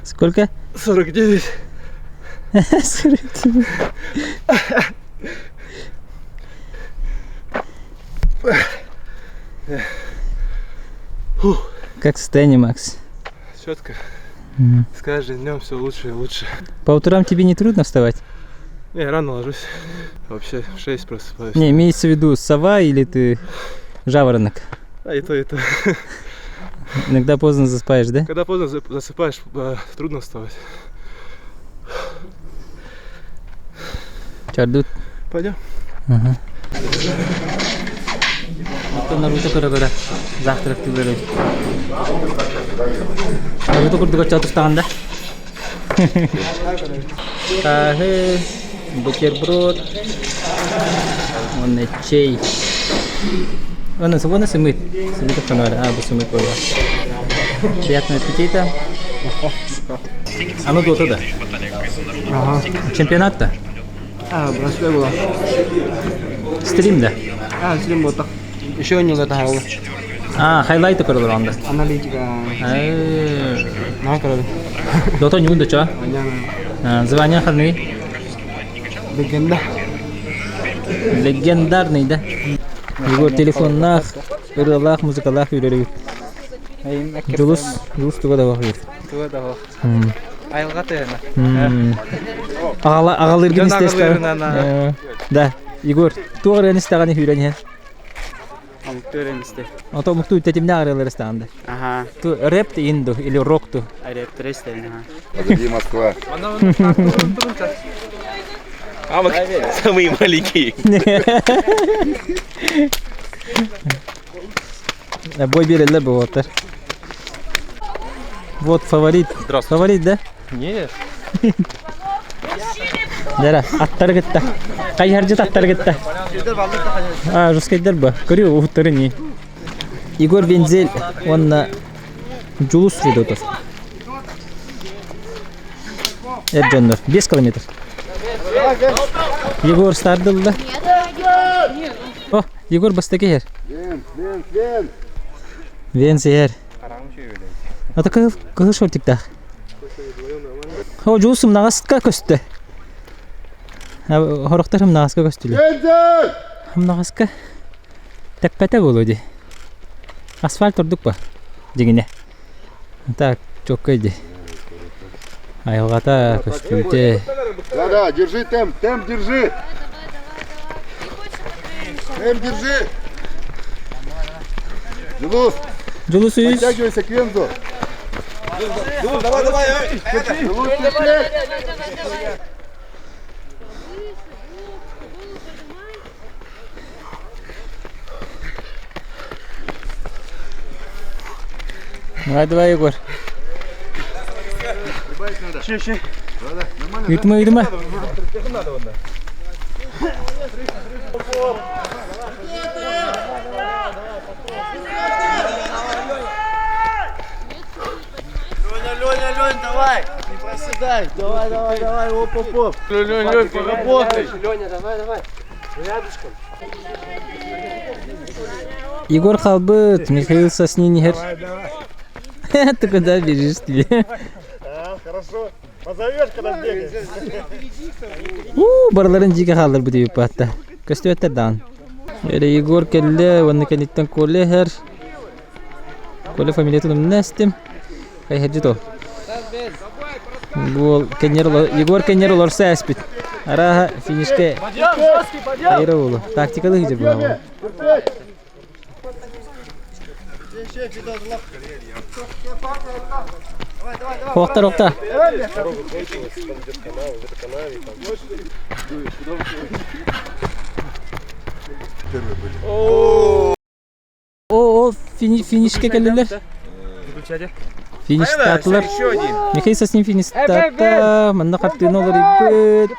Сколько? 49. 49. Как состояние, Макс? Четко. С каждым днем все лучше и лучше. По утрам тебе не трудно вставать? Не, рано ложусь. Вообще в 6 просыпаюсь. Не, имеется в виду сова или ты жаворонок? А и то, и то. Иногда поздно заспаешь, да? Когда поздно засыпаешь, трудно вставать. Чардут. Пойдем. Ага. Оттон Наруто көрө-көрө завтрак түбөрөй. Наруто курдук оччо да. Тахы, бутерброд, уонна чэй. Уонна уонна сымыт. Сымыт ханара. А, бу сымыт буолла. Приятного аппетита. Аны дуота да. Чемпионат да? А, браслет была. Стрим да? А, стрим был так. Еще не затагал. А, хайлайты көрөлөр анда. Аналитика. На көрөбүн. Дото ньюн да ча? Звание ханны? Легенда. Легендарный, да? Егор телефоннаах, ырыалаах, музыкалаах үүрэрибит. Дьулус, Дьулус туга да бах Туга да бах. Айылга тыына. Аҕала аҕалыыргын Дьон истэстэр. аҕалыырынан, Да, Егор, туох ырыаны истэҕин үүрэн иһэн? Омуктуу ырыаны истэ. Ото омуктуу тэтимнээх ырыалар истэҕин да. Аха. Ту рэп инду или рок ту? Рэп истэбин, аха. Позади Москва. А мы самые маленькие. Бой береллер буолтар. Вот фаворит. Фаворит, да? Нет. Дара, аттары кытта. Хайһардьыт аттары кытта. А, жускайдар ба. Көрү уһуттары не. Егор Вензель, он Джулус Федотов. Эр дьоннор. 5 километр. Егор стардылла. О, Егор бастакы иһэр. Вен, Вен, Вен! Вен иһэр. Ата кыһыл кыһыл шортиктаах. О, Джулус сымнаҕаска көстө. Хорохтор сымнаҕаска көстүлэр. Вензель! Сымнаҕаска тэппэтэ буолуо дии. Асфальт ордук ба дьиҥинэ. Так, чоккай дии. Айылҕата көстүүтэ. Да, да, держи темп, темп держи! Темп держи! Дьулус! Дьулус үс. Подтягивайся к Вензу! Давай, давай, Дьулус, терпеть! Давай, давай, Егор. Прибавить надо. Да, да, нормально, да? Ыытыма, ыытыма. Леня, Леня, Лень, давай! Не проседай! Давай, давай, давай, оп, оп, оп! Лень, Лень, поработай. Леня, давай, давай! Рядышком! Егор хаалбыт, Михаил Соснин иһэр. Ты куда бежишь тебе? Хорошо. Позовешь, когда бегаешь. У, барыларын дьиэгэ хаалларбыт диэбит баатта. Көстүбэттэр даҕаны. Эрэ Егор кэллэ, уонна кэнниттэн Коля иһэр. Коля фамилиятын умна эстим. Хайһэрдьит ол. Бу кэннер Егор кэннер олорсо ээспит. Арааһа финишке Айра уолу. Тактикалы сылдьар буолла. Терпеть! Охтар охта. Первые были. О, о, финишке кэллилэр. Фиништаатылар. Михаил с ним фиништаата. Манна хартыына олорбут.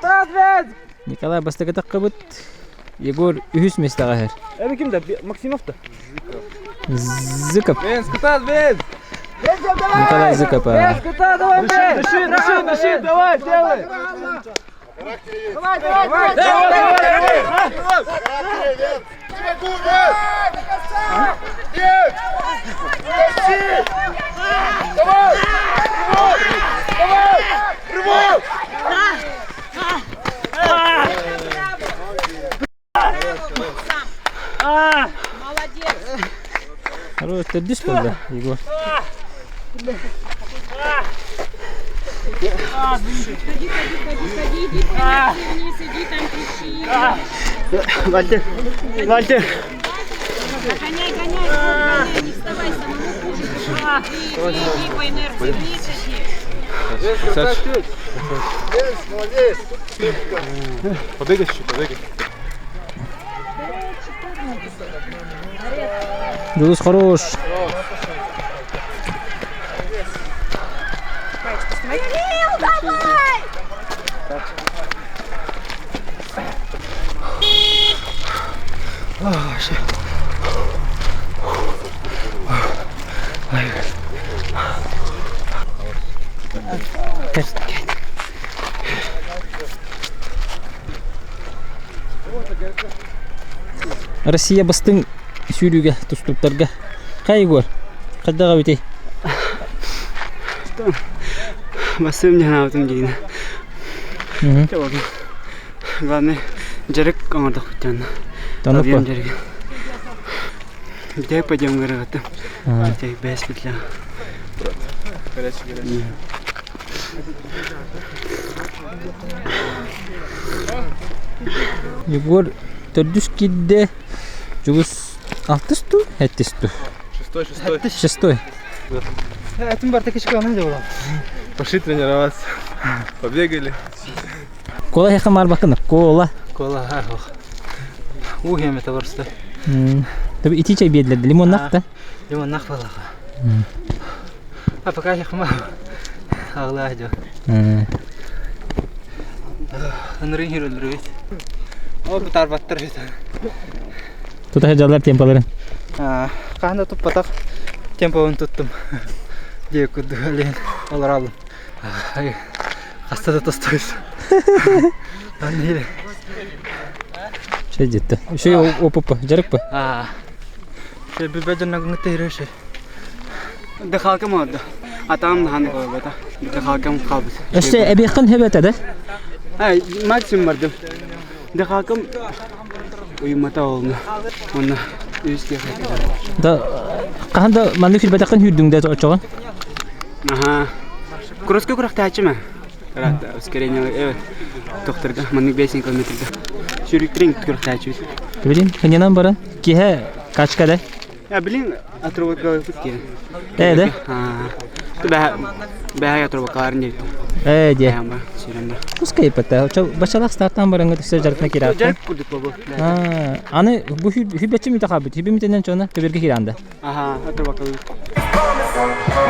Николай бастакы таххыбыт. Егор үһүс миэстэҕэ иһэр. Эби ким да? Максимов да? Зыков. Бенз, кытаат, Бенз! Николай Зыков. Бенз, кытаат, давай, Бенз! Дыши, дыши, дыши, давай, делай! Давай, давай, давай! Давай, давай, давай! Төрдүс буолла Егор. Вальтер! Вальтер! Гоняй, гоняй, гоняй, не вставай, самому хуже. Иди, иди по инерции вниз иди. Молодец! Побегай чуть, побегай. Дулус хорош. Кирилл, давай! Россия бастыҥ сүүрүүгэ тустууктарга Хай Егор, хайдах эбитий? Басым дьанаабытым диигин. Главное, дьарык оҥордохпут Танып дьарык. Бүтэйик пойдем гырыгыттым. Бүтэйик бэс петля. Егор төрдүс киирдэ. Чугус алтыс ту, эттис ту. Шестой, шестой. Шестой. Этим барта кичканы да Пошли тренироваться. Побегали. Кола яха марбакына, кола. Кола, ах. Уһем это просто. Таби ити чай биэдлер, лимоннах да? Лимоннах балаха. А пока я хма. Агла жо. Ынырын хирөлөр О, бутар баттар бит. Тута жалар темпаларын. Каанда туппатах темповын туттум. Дие курдук лен олар алдым. Хаста да тостойс. Аннere. Чай жетти. Үшүй опупа, жарыкпы? А. Ше бибе жана гыңты Дыхалкам oldu. Атам ханы койбота. Дыхалкам калбыт. Өстө эбиэххин хөбөтө да? Ай, максимум бардым. Дыхалкам уймата олну. Онна үске Да, хаһан да маннык сүрбэтэххин сүүрдүҥ да очоҕун? Аха. Кроска курахтааччы Рад ускорение тохторга маннык 5 километрга. Сүүрүктэрин курахтааччы. Билин, хыннанан баран киһэ качка да? Я билин отрубка кутки. Э, да? Бэһэ бэһэ отрубкаларын диэбит. Э, дьэ. Сүүрэн Пускай пата. Бачалах стартан бараҥҥа түссе жаркына киирээхтэн. Жарык курдук бу. Аны бу хүбэччи мүтэ хаалбыт. Хүбэ мүтэнэн чона көбөргө кииранда. Аха, отрубка.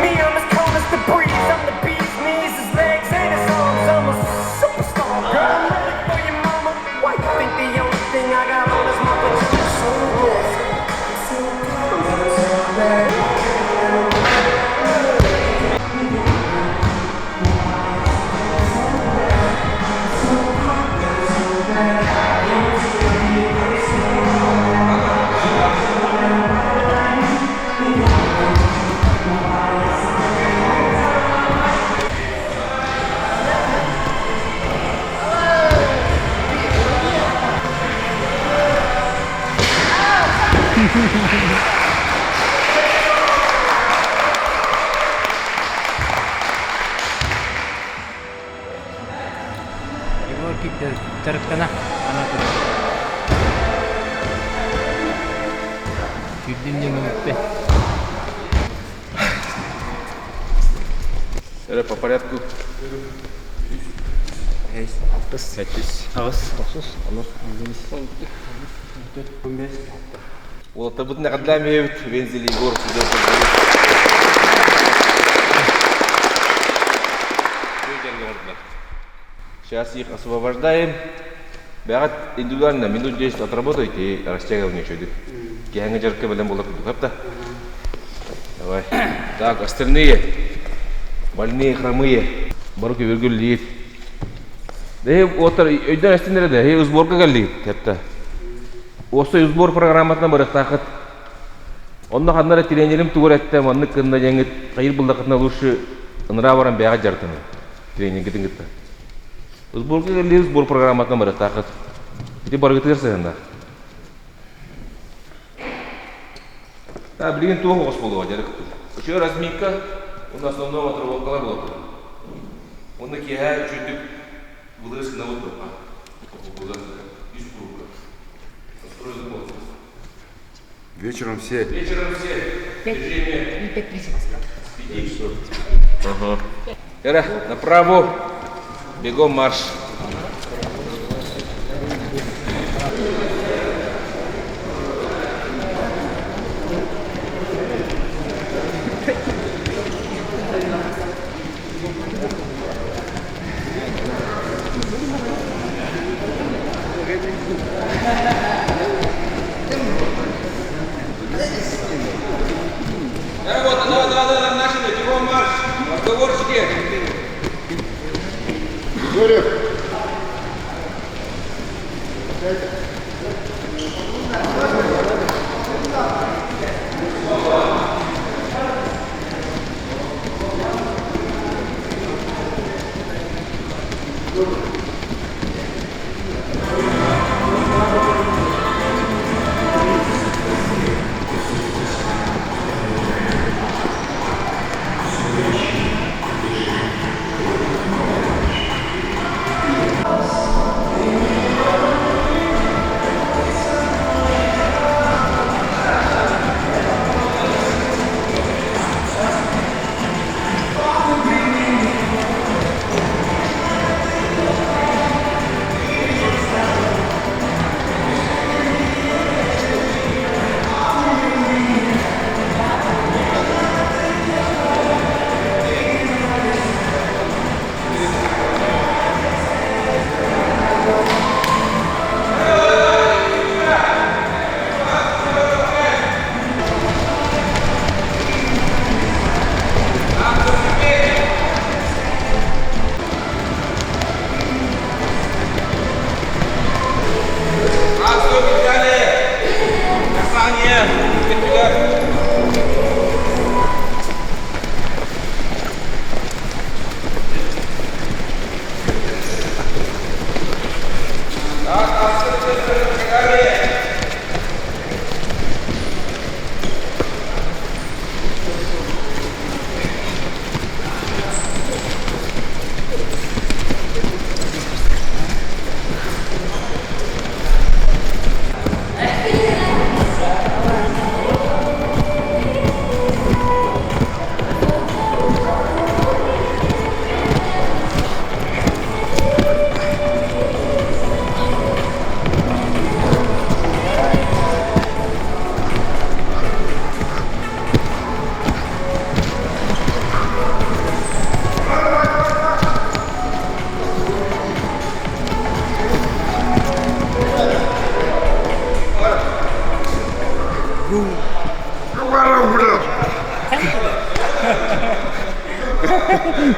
Me, I'm as cold as the breeze. I'm the bee's knees, his legs and his arms. I'm a superstar. Girl, I'm ready for your mama. Why you think the only thing I got on is my pajamas? So good, so good, so bad. Егор киирдэ дьарыктана ана Сүүрдүм диэн мөҥүппэ. Эрэ по порядку. Бэһис, алтыс, сэттис, аҕыс, тохсус, онус, он биэс, он төрт, он бэс, алта. Уолаттарбытын эҕэрдэлээн биэрэбит Вензель Егор Сейчас их освобождаем. Бэҕэт индивидуально минут 10 отработайте и растягивание чөдүк. Киһэҥҥэ дьарыкка бэлэм буолар курдук да. Давай. Так, остальные больные, хромые. Бары көбүргүллиир. Дэһи уоттар өйдөөн эстиннэр да, һи сборга кэллигит хепта. Уоссай сбор программатынан барыахтааххыт. Онно ханна эрэ тренерим тугу эттэ, маннык гынна диэҥҥит хайыр буллаххытына лучше ыныраа баран бэйэҕит дьарыктаныҥ. Тренинггитин кытта. Сборга кэллиир сбор программатынан барыахтааххыт. Ити барыгытыгар сыһыаннаах. Да, билигин туох оҕус буолуоҕа дьарык. Еще разминка, уонна основной отработкалар буолаллар. Уонна киэһэ үчүгдүк былырыс гынабыт туохха. Үс куруука. Вечером все. Вечером все. Движение. Ага. Эра, направо. Бегом марш. Вот, да, да, да, начали, бегом марш. Разговорчики. Григорьев.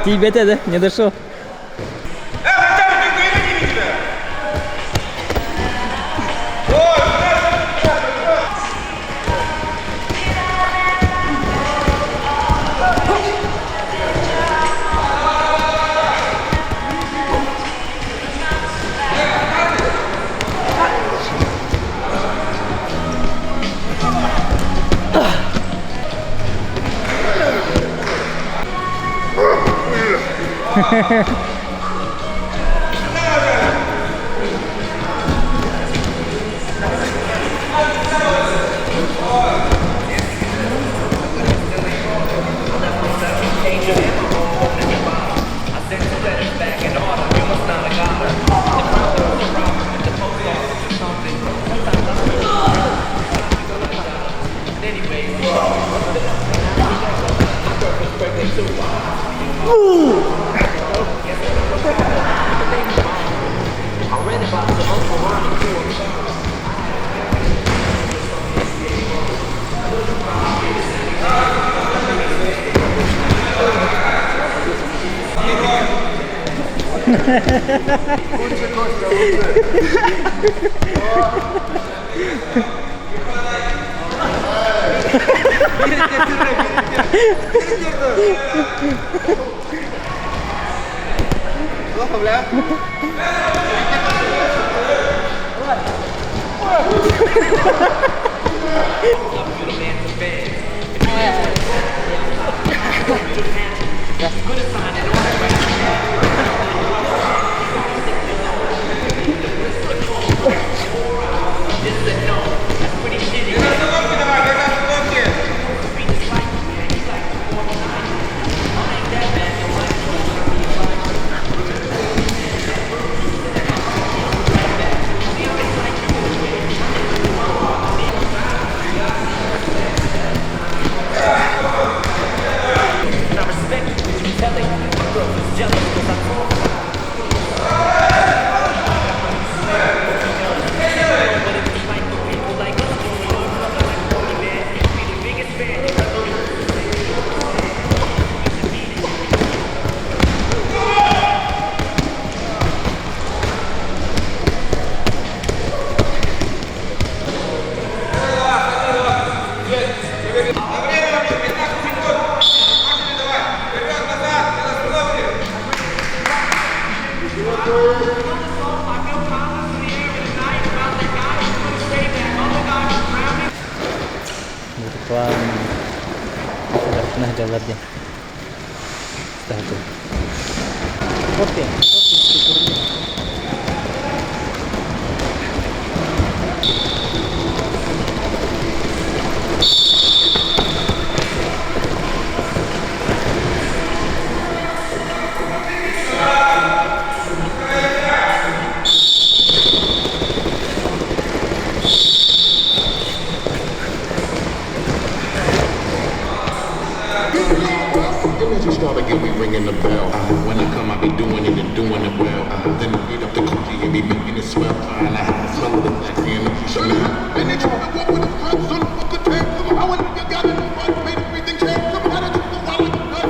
Тиийбэтэ да, не дошел. Бутуклаан дьарыктана сылдьаллар диэн. Кофе. Ringing the bell. When I come, I be doing it and doing it well. Then beat up the cookie and be making it swell. And I have the smell of the taxi and the Chanel. And they try to walk with the stripes on the fucking tape. How a nigga got in the fight, made everything change. How did you go out like a nut?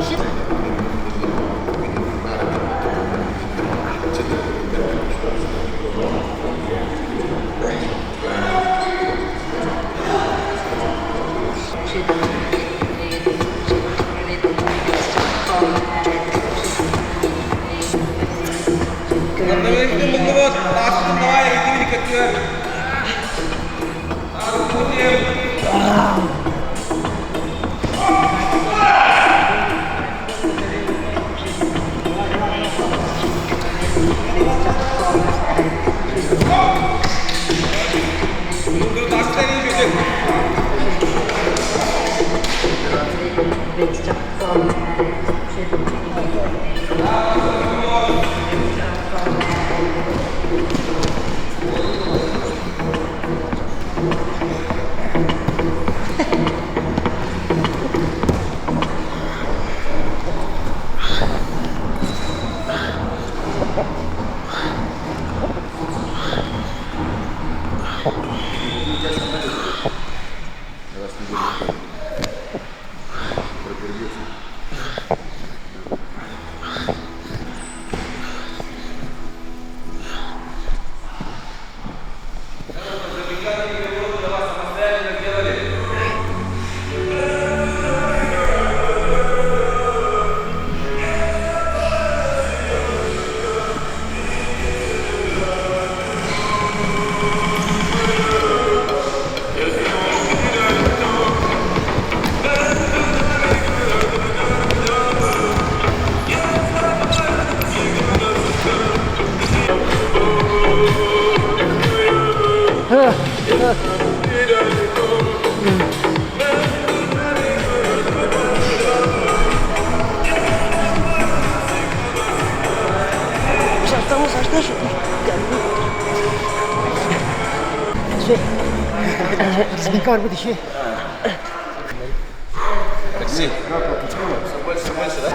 Разминка барбыт иши. Алексей. Все больше, больше, да?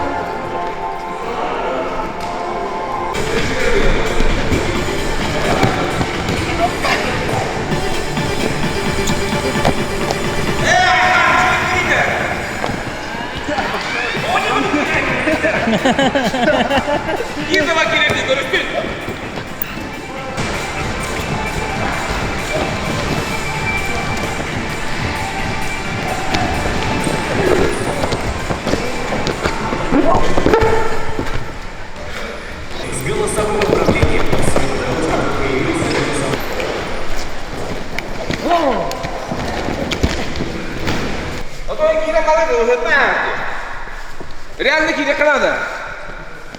Реально киирэ надо.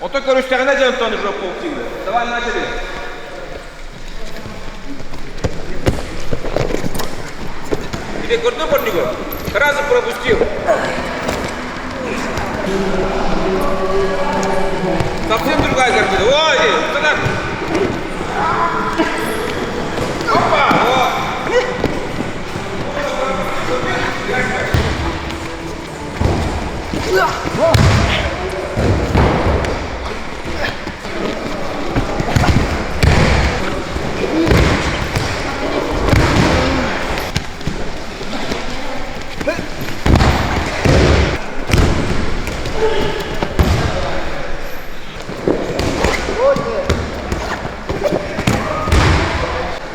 Ото көрүстэҕинэ дьэ онтон уже полтинник. Давай начали. Тебе көрдө көрдүгү? Сразу пропустил. Совсем другая картина. Ой, туда. Опа! Вот.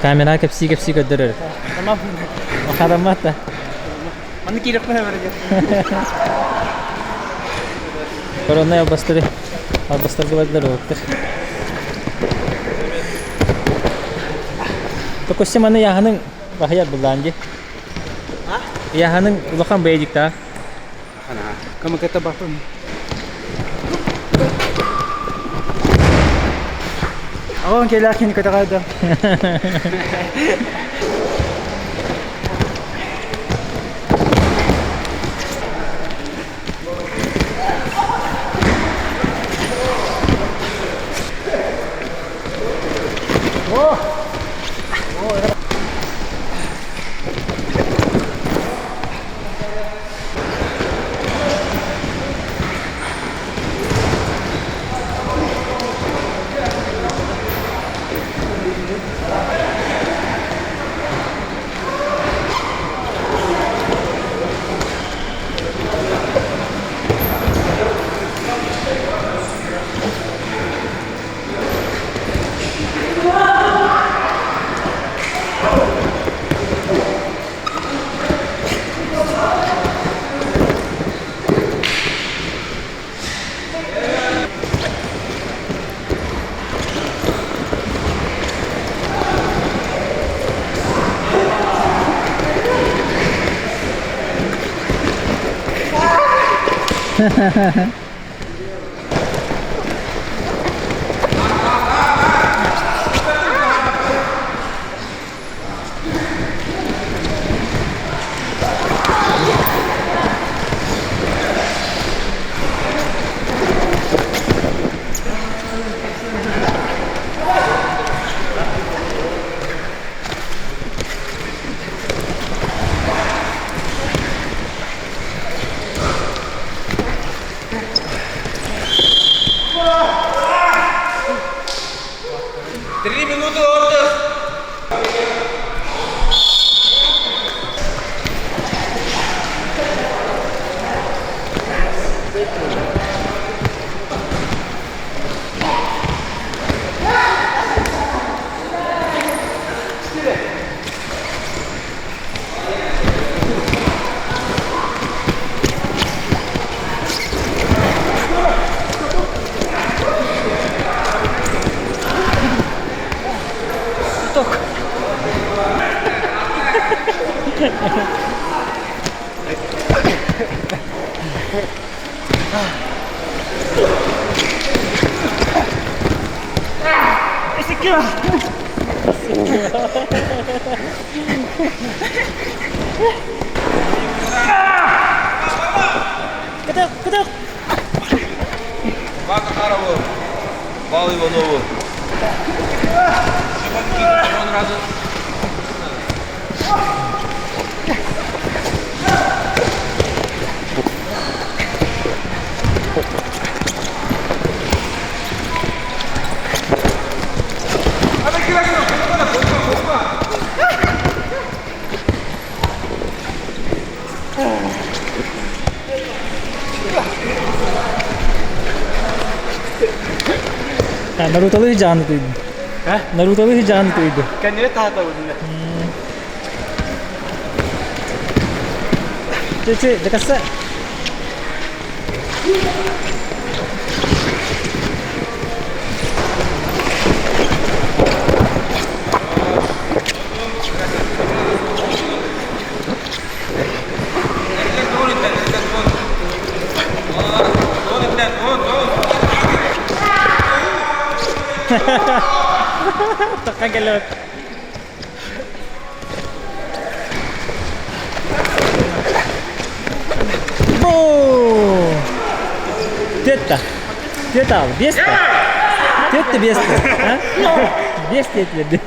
Камера кэпсии-кэпсии көрдөрөр. Хараммат да. Аны киирэхпин эбэргэ. Коронай албастары албастарга бардылар уоттар. Токоссе маны яһаның баһыйар буллаан ди. Яһаның улахан бэйдикта. Кама ката бапым. Аҕам кэлээх кини көтөҕөйдө. Три минуты отдых. Бака Бал Иванову. Он разу. Наруталы жааны тыйды. Наруталы жааны тыйды. Кэннire таһатабын. Чэ, дакаса. Таххан кэллэ. Бу! Тетта. Тета ал. Бесте. Тетте бесте. Бесте етіледі.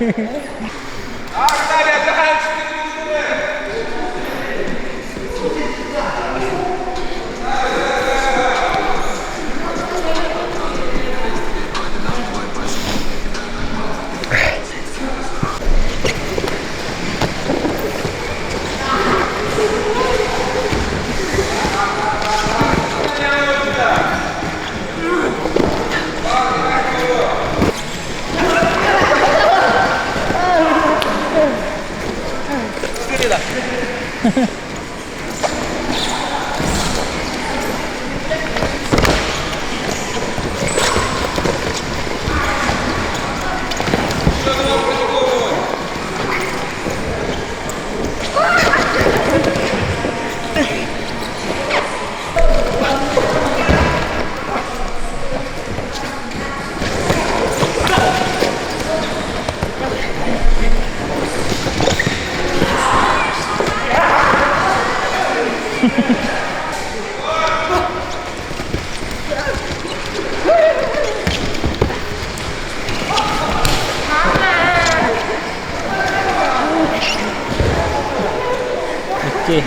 Окей.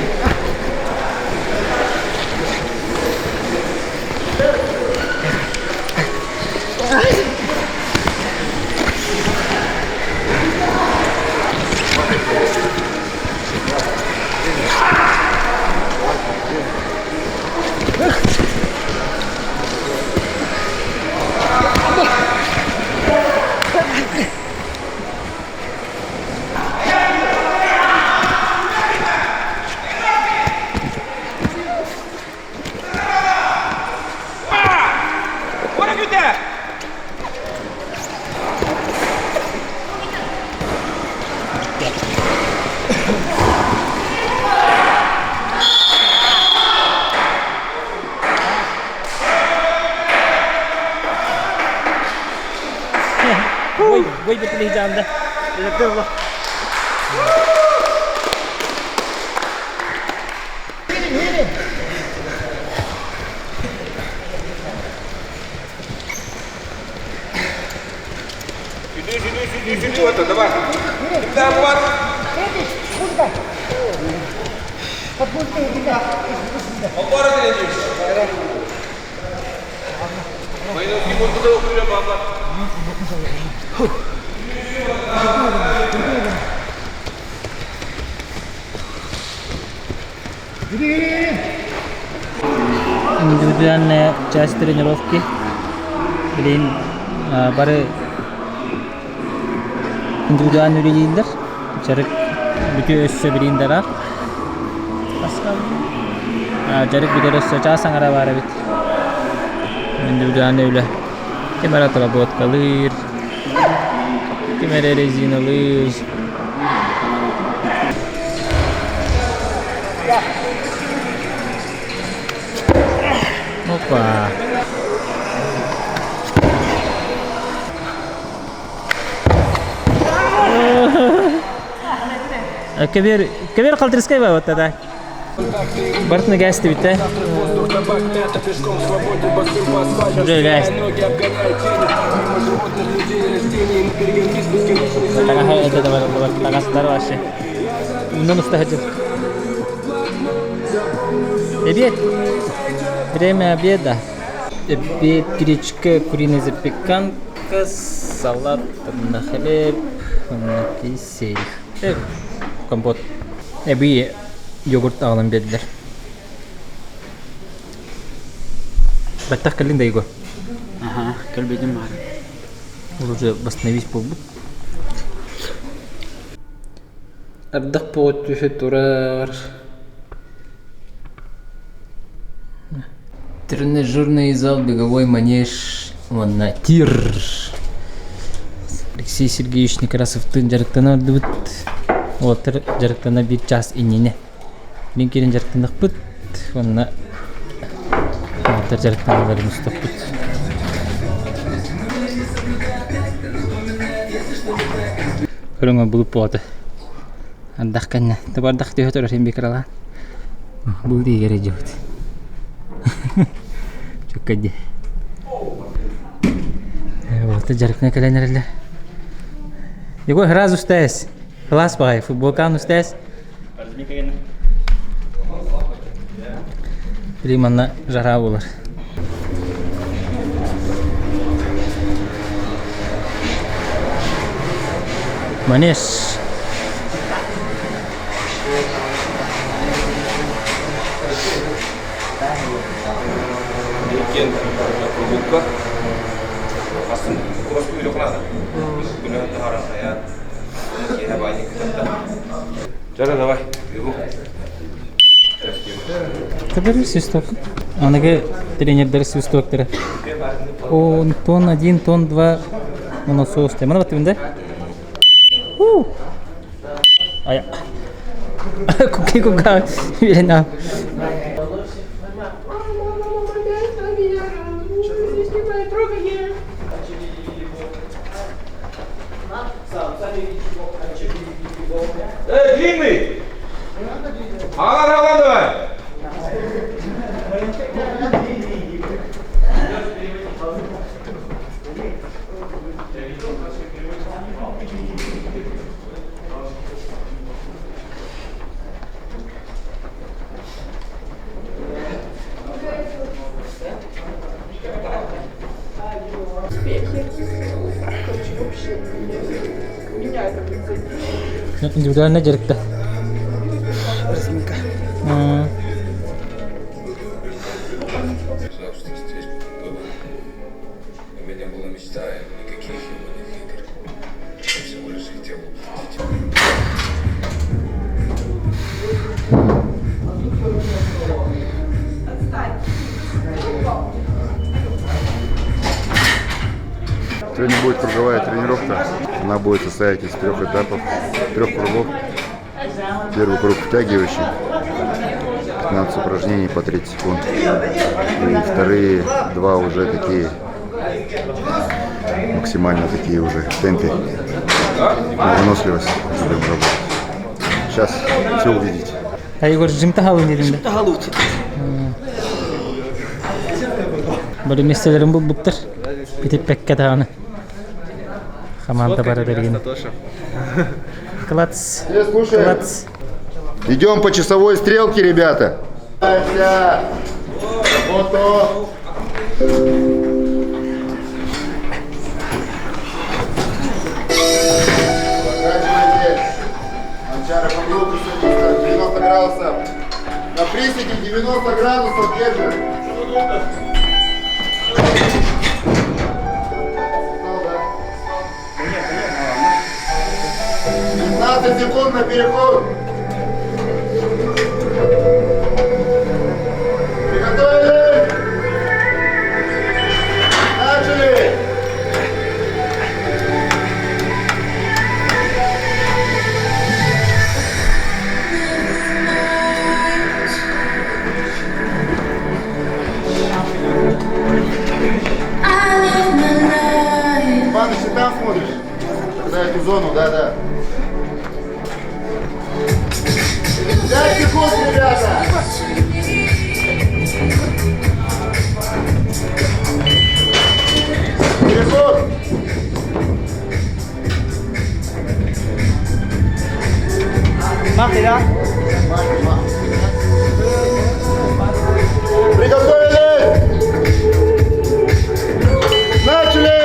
Ой, ой, бетелейжанды. Давай. Давай. Индивидуальная часть тренировки. Билин бары индивидуальный үлэлииллэр. Дьарык бүтүө өссө билин дарар. Дьарык бүтэр өссө чаас аҥара баар эбит. Индивидуальный үлэ. Ким эрэ отработкалыыр, ким эрэ резиналыыр. Опа. Кебер, кебер калтырскай ба вот тогда. Бартны гәсті бітті. Уже гәсті. Тағастар вообще. Ундан устахачы. Обед. Время обеда. Обед, гречка, куриная запеканка, салат на хлеб, на кисель. Компот. Эби йогурт аҕалан биэрдилэр. Баттах кэллиҥ да Егор? Аха, кэлбитим баар. Уже восстановить буолбут. Ардах буолуо түһэ турар. Тренажерный зал, беговой манеж уонна тир. Алексей Сергеевич Некрасовтыын дьарыктана бардыбыт. Уолаттар дьарыктана биир чаас иннинэ. Мин киирэн дьарыктаннахпыт уонна уолаттар дьарыктаналларын устаппыт. Көрүҥ булуп буолата. Ардах кэннэ. Табардах түһэ турар син кыралаан. Бу диигэр дьыбыт. Чукка дии. Уолаттар дьарыктана кэлэн эрэллэр. Егор, сразу устаес. Класс баҕайы, футболкаан устаес. Били манна жара буолар. Манеж. Иккиэн курбукка астын куроску үлэ Күнү таһааран хайаан киэһэ баанньык Жара, давай, бегу. Кадыр свисток. Аныгы тренердер свистоктары. Он тон один, тон два, моносоус. Мана баттыбын да? Ая. Куки кука. Билена. Эй, длинный! Алан, алан давай! Индивидуально дьарыкта. Разминка. У меня была мечта, никаких ебаных игр. Я всего лишь хотел уплатить. Сегодня будет круговая тренировка. Она будет состоять из трех этапов, трех кругов. Первый круг втягивающий, 15 упражнений по 30 секунд. И вторые два уже такие, максимально такие уже в темпе. На выносливость будем работать. Сейчас все увидите. А Егор, жимта халын дедим да? Халут. Бары местелерин булбуттар. Битиппекке даҕаны. Хамаанда бара берген. Клац. Клац. Идем по часовой стрелке, ребята. Фото. Прокачивайте. Анчара, по кругу 90 градусов. На приседе 90 градусов держим. 15 секунд на переход. Приготовились! Начали! Иваныч, ты там смотришь? За эту зону, да-да. 5 секунд, ребята! Переход! Махи, да? Приготовились! Начали!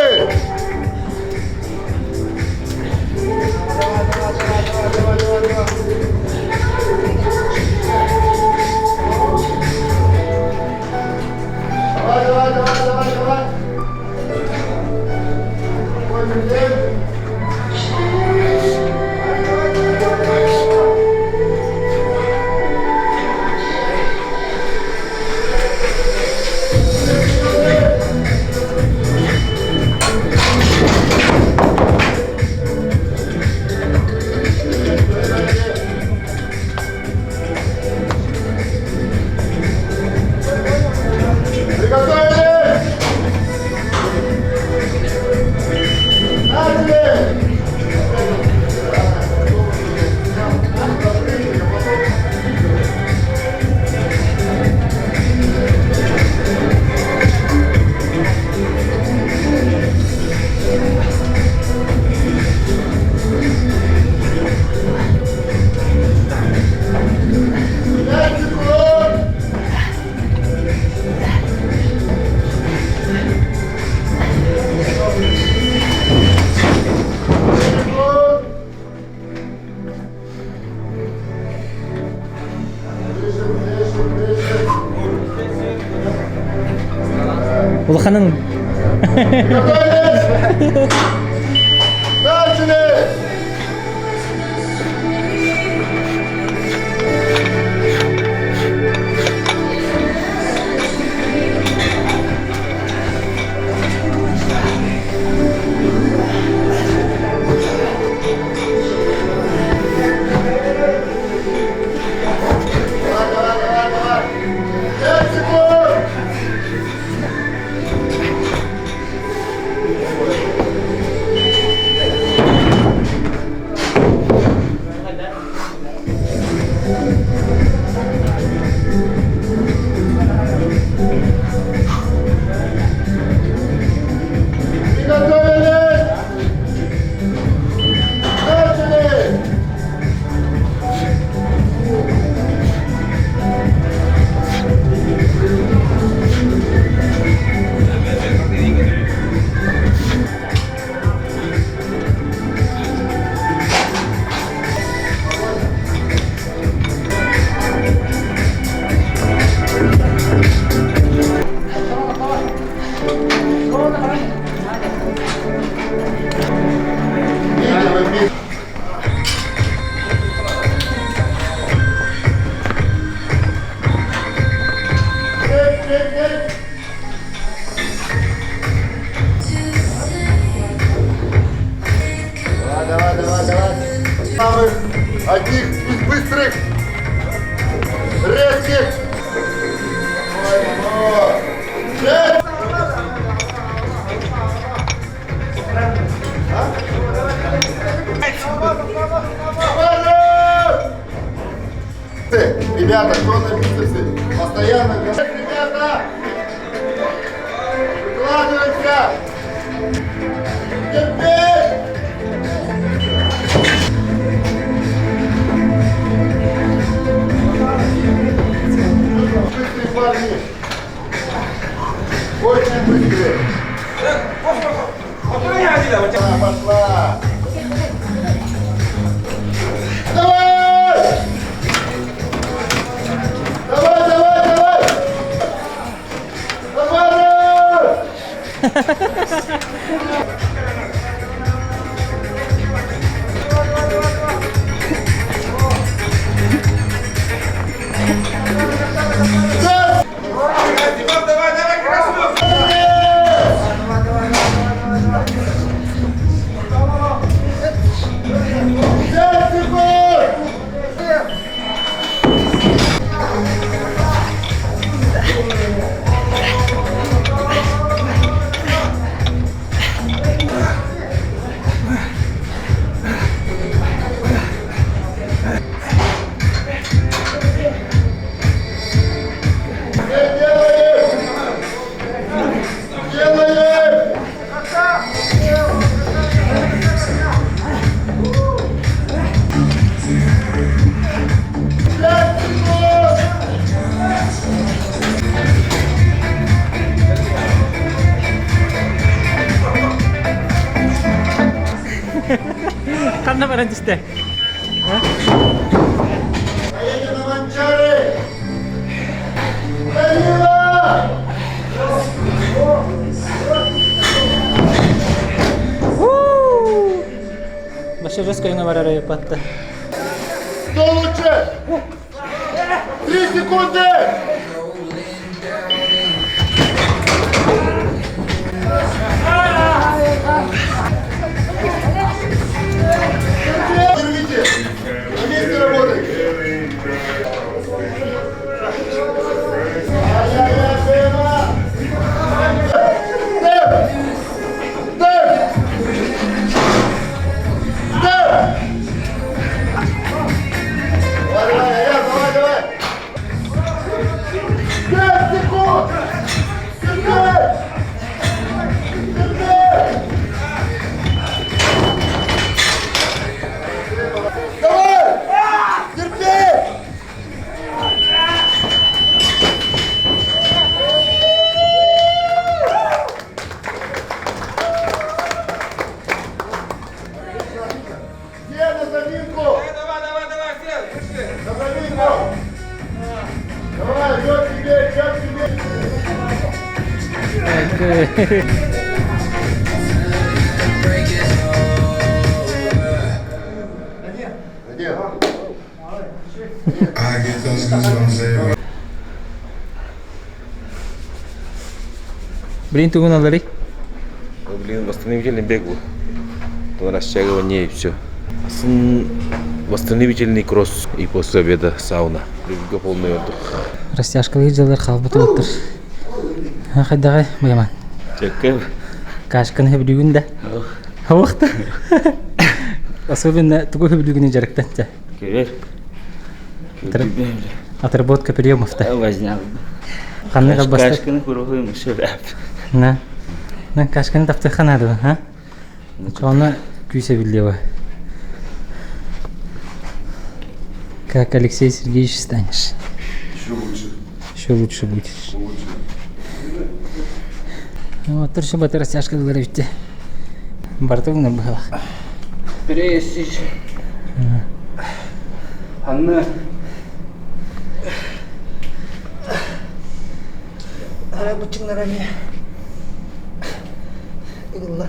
Давай, давай, давай, давай. Давай, давай, давай, давай. Улаханын. Начали! Давай, давай, давай, давай. Самых одних из быстрых, резких. Шесть. Ребята, кто на бицепсы? Постоянно. Ребята! Выкладываемся! Терпеть! Быстрые парни! Очень быстрые! Пошла! Давай! Давай, давай, давай! Давай! Давай, давай, красную! Пять секунд! Делаем! Пять секунд! Ханна баран түстэ? Поедем на Манчары! Данила! Баша жестко юна барара патта. Кто лучше? 3 секунды! Не рвите! На месте работай! Ай-яй-яй, Бема! Темп! Темп! Темп! Давай, давай, Аяз, давай, давай! 5 секунд! Терпеть! Терпеть! Давай! Терпеть! Все на заминку! Давай, давай, давай, все, вышли! На заминку! Давай, идет тебе, идет тебе! Блин, тугун аларый? Блин, восстановительный бег был. То растягивание и все. Восстановительный кросс и после обеда сауна. Любга полный отдых. Растяжкалыы дьыллар хаалбыт уоттар. Хайдаҕай быйаман. Чөккө. Кашканы хөбүлүүгүн да. Хавахта. Особенно тугу хөбүлүүгүнү дьарыктан ча. Кевер. Отработка приемов-то. Вознял. Ханнык албастар? Кашканы куруһуйм шөбәп. На. На кашканы таптыхха наада, а? Соны күүсэ биллиэҕэ. Как Алексей Сергеевич станешь. Еще лучше. Еще лучше будешь. Вот, туршы батыр растяжка дылар эбитте. Бартылына быһалах. Пресс. Анна. Арай быччыҥнара эмиэ ыгыллан.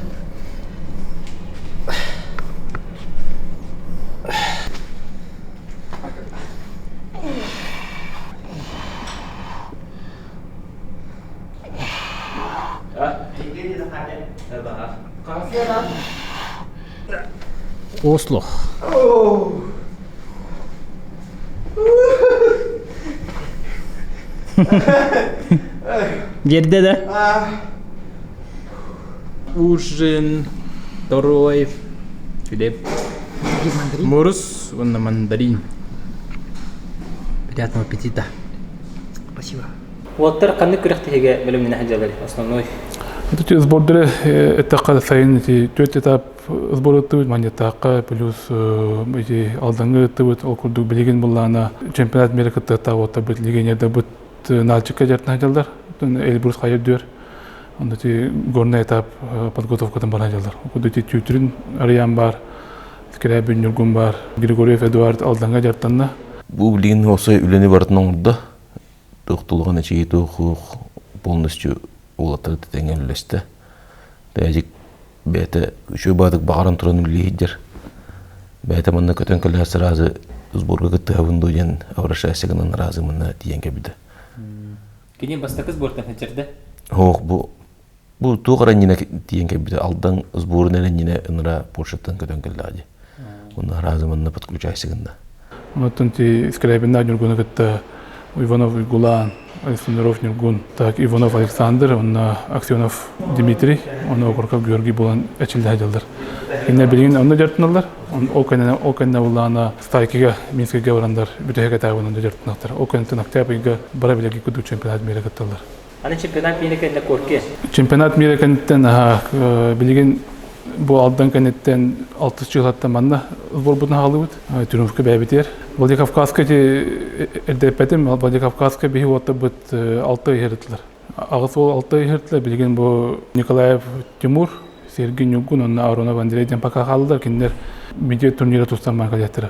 Осло. Биэрдэ да? Ужин, второй, хлеб, мурус уонна мандарин. Приятного аппетита. Спасибо. Уолаттар ханнык күрэхтэһиигэ бэлэмнэнэ сылдьаллар основной? Ити сбордары эттэххэ сайын ити түөрт этап сбор ыттыбыт манньыттаахха плюс ити Алдаҥҥа ыттыбыт ол курдук билигин буллаана чемпионат мира кыттыахтаах уоттарбыт легионердарбыт Нальчикка дьарыктана сылдьаллар Эльбрус хайа үрдүгэр онно ити горный этап подготовкатын бара сылдьаллар ол курдук ити Түүтүрүн Арыйаан баар Скрябин Ньургун баар Григорьев Эдуард Алдаҥҥа дьарыктанна Бу билигин осы үлэни барытын оҥордо туох эчии туох полностью уолаттары тэҥҥэ үллэстэ. Бэйэдик бэйэтэ үчүгэй баҕатык баҕаран туран үлэлии сылдьар. Бэйэтэ манна көтөн кэлээр сразу сборга кыттыһабын дуо диэн обращайся гынан разы манна тиийэн кэлбитэ. Кини бастакы сбортан сылдьар Ох, бу бу туох эрэ иннинэ тиийэн кэлбитэ. Алдан сборун эрэ иннинэ ыныра Польшаттан көтөн кэллэҕэ дии. Онно разы манна подключайся гынна. Оттон ти Скрябина Ньургуну кытта Иванов Уйгулаан, Александров Ньургун, так Иванов Александр, онно Аксенов Дмитрий, онно Окорков Георгий буолан эчиллэ сылдьаллар. Кинилэр билигин онно дьарыктаналлар. Ол кэннэ ол кэннэ буллаана Стайкига, Минскигэ барандар бүтэһик этабынан дьарыктанахтар. Ол кэнниттэн октябрь ыйга бара билэрги курдук чемпионат мира кытталлар. Аны чемпионат мира кэннэ Корки. Чемпионат мира кэнниттэн билигин бу Алдан кэнниттэн алтыс чыылаттан манна сборбутун хаалыбыт. Триумфка бэйэбитигэр. Владикавказка ити эрдэппэтим. Владикавказка биһи уоттарбыт алта ыһырытылар. Аҕыс уол алта ыһыртылар. Билигин бу Николаев Тимур, Сергей Ньургун уонна Аронов Андрей диэн пока хааллылар. Кинилэр медиа турнира тустан баран кэлиэхтэрэ.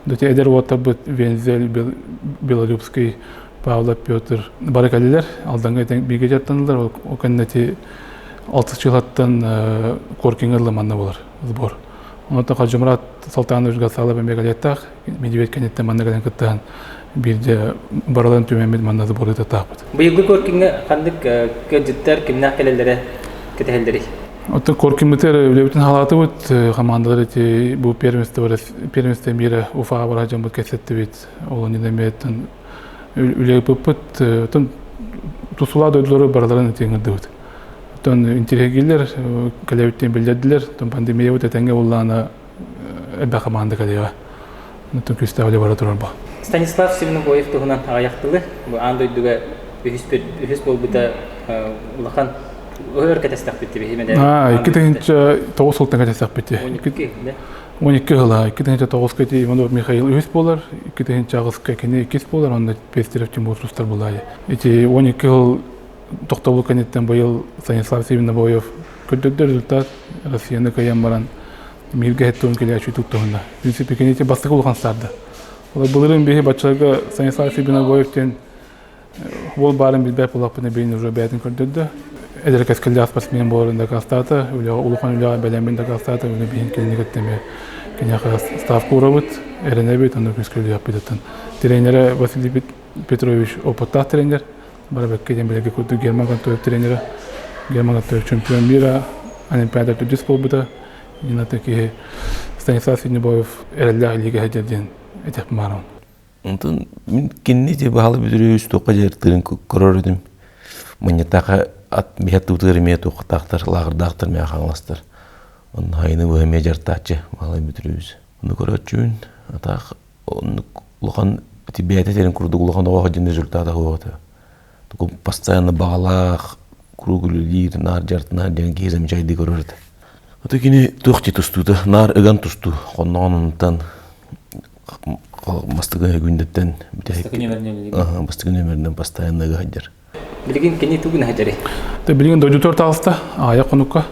Эдэр уоттарбыт Вензель, Белолюбский, Павлов Петр бары кэллилэр. Алдаҥҥа бииргэ дьарыктаннылар. Ол кэннэ ити алтыс чыылаттан Коркиҥҥа ыла манна буолар сбор. Онтон Хаджимурат Салтанович Гацалов эмиэ кэлиэхтээх. Медведь кэнниттэн манна кэлэн кыттыһан биирдэ барыларын түмэммит манна сбор ыытыахтаахпыт. Быйылгы Коркиҥҥа ханнык кыалдьыттар кимнээх кэлэллэрэ кэтэһэллэрий? Оттон Коркиммытыгар үлэбитин халаатыбыт. Хамаандалар ити бу первенство первенство мира Уфаҕа барар дьоммут кэпсэттибит. Ол оннунан эмиэ үлэ ыыппыппыт. Оттон тусулаа дойдулары барыларын ити ыҥырдыбыт. Оттон интириэһиргииллэр, кэлэбиттэн биллэрдилэр. Оттон пандемиябыт этэҥҥэ буоллаҕына элбэх хамаанда кэлиэҕэ. Оттон күүстээх үлэ бара турар бу. Станислав Семеногоев туһунан аҕыйах тылы. Бу аан дойдуга үһүс буолбута улахан өр кэтэстэхпит биһи Аа, 2009 сылтан кэтэстэхпит. 12 сыла, 2009-ка ити Иванов Михаил үһүс буолар, 2008-ка кини иккис буолар, онно Пестерев Тимур тустар буолаайы. Ити 12 сыл тохтобул кэнниттэн быйыл Станислав Сивинобоев көрдөрдө результат Россияны кыайан баран миргэ хэттуун кэлээччи туттуһунна. В принципе, кини ити бастакы улахан саарды. Ол былырыын биһи баччаларга Станислав Сивинобоев диэн уол баарын билбэт буоллахпына билин уже бэйэтин көрдөрдө. эдэр кэскиллээх спортсмен буоларын дакаастаата, үлэҕэ улахан үлэҕэ бэлэмин дакаастаата, үлэ биһин кинини кытта эмиэ киниэхэ ставка уурабыт, эрэнэбит, онно күүскэ үлэлиэхпит. Тренерэ Василий Петрович опыттаах тренер, Барабекке диэн билэргэ курдук Герман Гантоев тренерэ, Герман Гантоев чемпион мира, Олимпиада төрдүс буолбута. Инна киһи Станислав Синебоев эрэллээх илиигэ сылдьар диэн этиэхпин баҕарабын. Онтон мин кинини ти баһалы бүтүрүү туохха дьарыктыырын көрөр этим. Мунньатааха ат биһат тутугар эмиэ туохтаахтар, лааҕырдаахтар эмиэ хаҥаластар. Онно хайыны быһа эмиэ дьарыктааччы баһылай бүтүрүүбүз. Ону көрөөччүбүн атаах оннук улахан ити бэйэтэ этэрин курдук улахан оҕо дьин результата суох этэ. Тугу постоянно баҕалаах, куруук үлэлиир, наар дьарыктанар диэн киһи замечайдыы көрөр этэ. Ото кини туох дии тустуута, наар ыган тустуу, хонноҕун онтон бастакы күндэттэн бастакы нүөмэринэн постоянно ыга сылдьар. Билигин кини тугун сылдьарый? Билигин дойдутугар таҕыста, аҕыйах хонукка.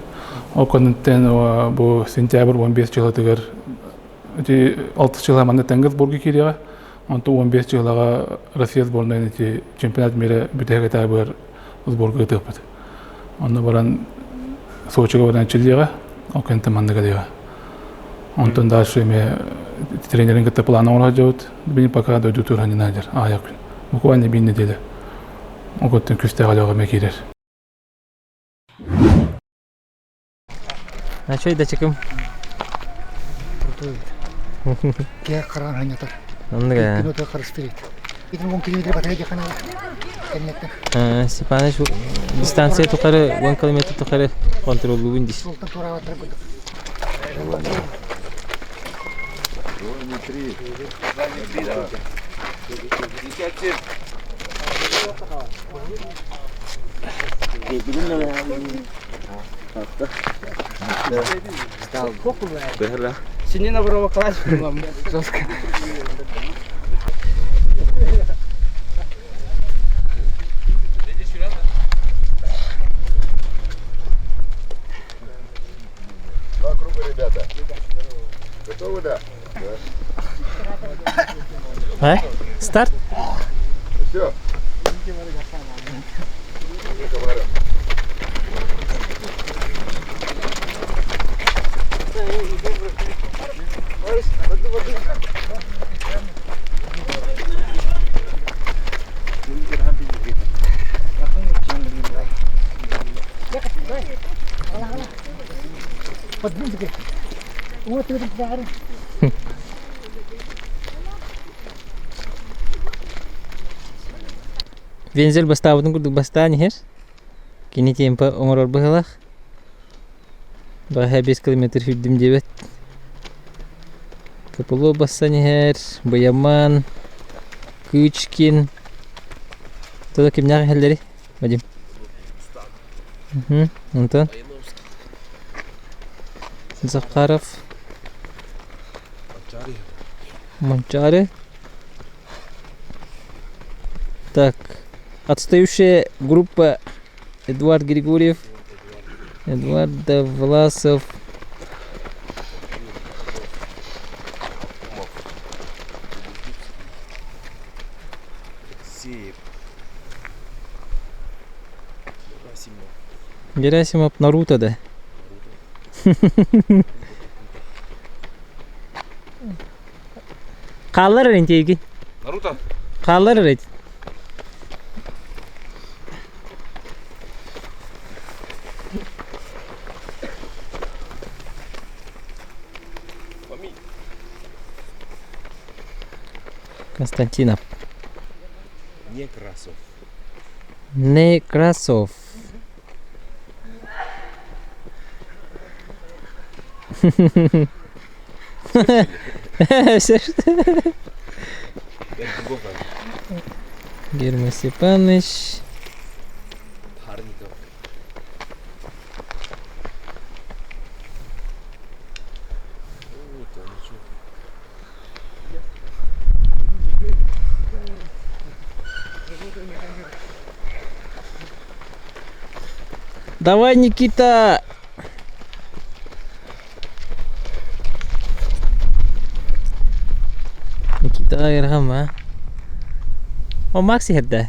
Ол кэнниттэн бу сентябрь 15 дьылатыгар ити 6 дьыла манна тэҥҥэ сборга киириэҕэ. Онтон 15 дьылаҕа Россия сборнайын ити чемпионат мира бүтэһик этабыгар сборга ыытыахпыт. Онно баран Сочига баран чиллиэҕэ, ол кэнниттэн манна кэлиэҕэ. Онтон дальше эмиэ тренерин кытта план оҥоро сылдьабыт. Билигин пока дойдутугар ханньына сылдьар, аҕыйах күн. Буквально биир неделя. Ол кэнниттэн күүстээх үлэҕэ эмиэ киирэр. Начой дачыкым. Киһи хараҕын ханньатар. Оннук ээ. Күн харыстыр Итин 10 километр батарей дьахана кэннеттен. Степанович дистанция тухары 10 километр тухары контроллуубун дис. Суолтан туораабаттар курдук. Синина провокалась жестко. Два круга, ребята. Готовы, да? А? Старт? Все. Вензель бастаабытын курдук бастаан иһэр. Кини темпа оҥорор быһыылаах. Бэҕэһээ 5 километр сүүрдүм диэбэт. Копылов бассан иһэр, Быйаман, Кычкин. Туда кимнээх иһэллэрий, Вадим? Онтон? Захаров. Манчаары. Так, отстающая группа Эдуард Григорьев, Эдуард Власов. Герасимов Наруто, да? Хааллар эрин тиэйгин. Наруто. Хааллар эрэ. Константинов. Некрасов. Некрасов. Все что? Герман Степанович. Давай, Никита! Никитаҕа ыарахам аа? О, Макс иһэрдэ.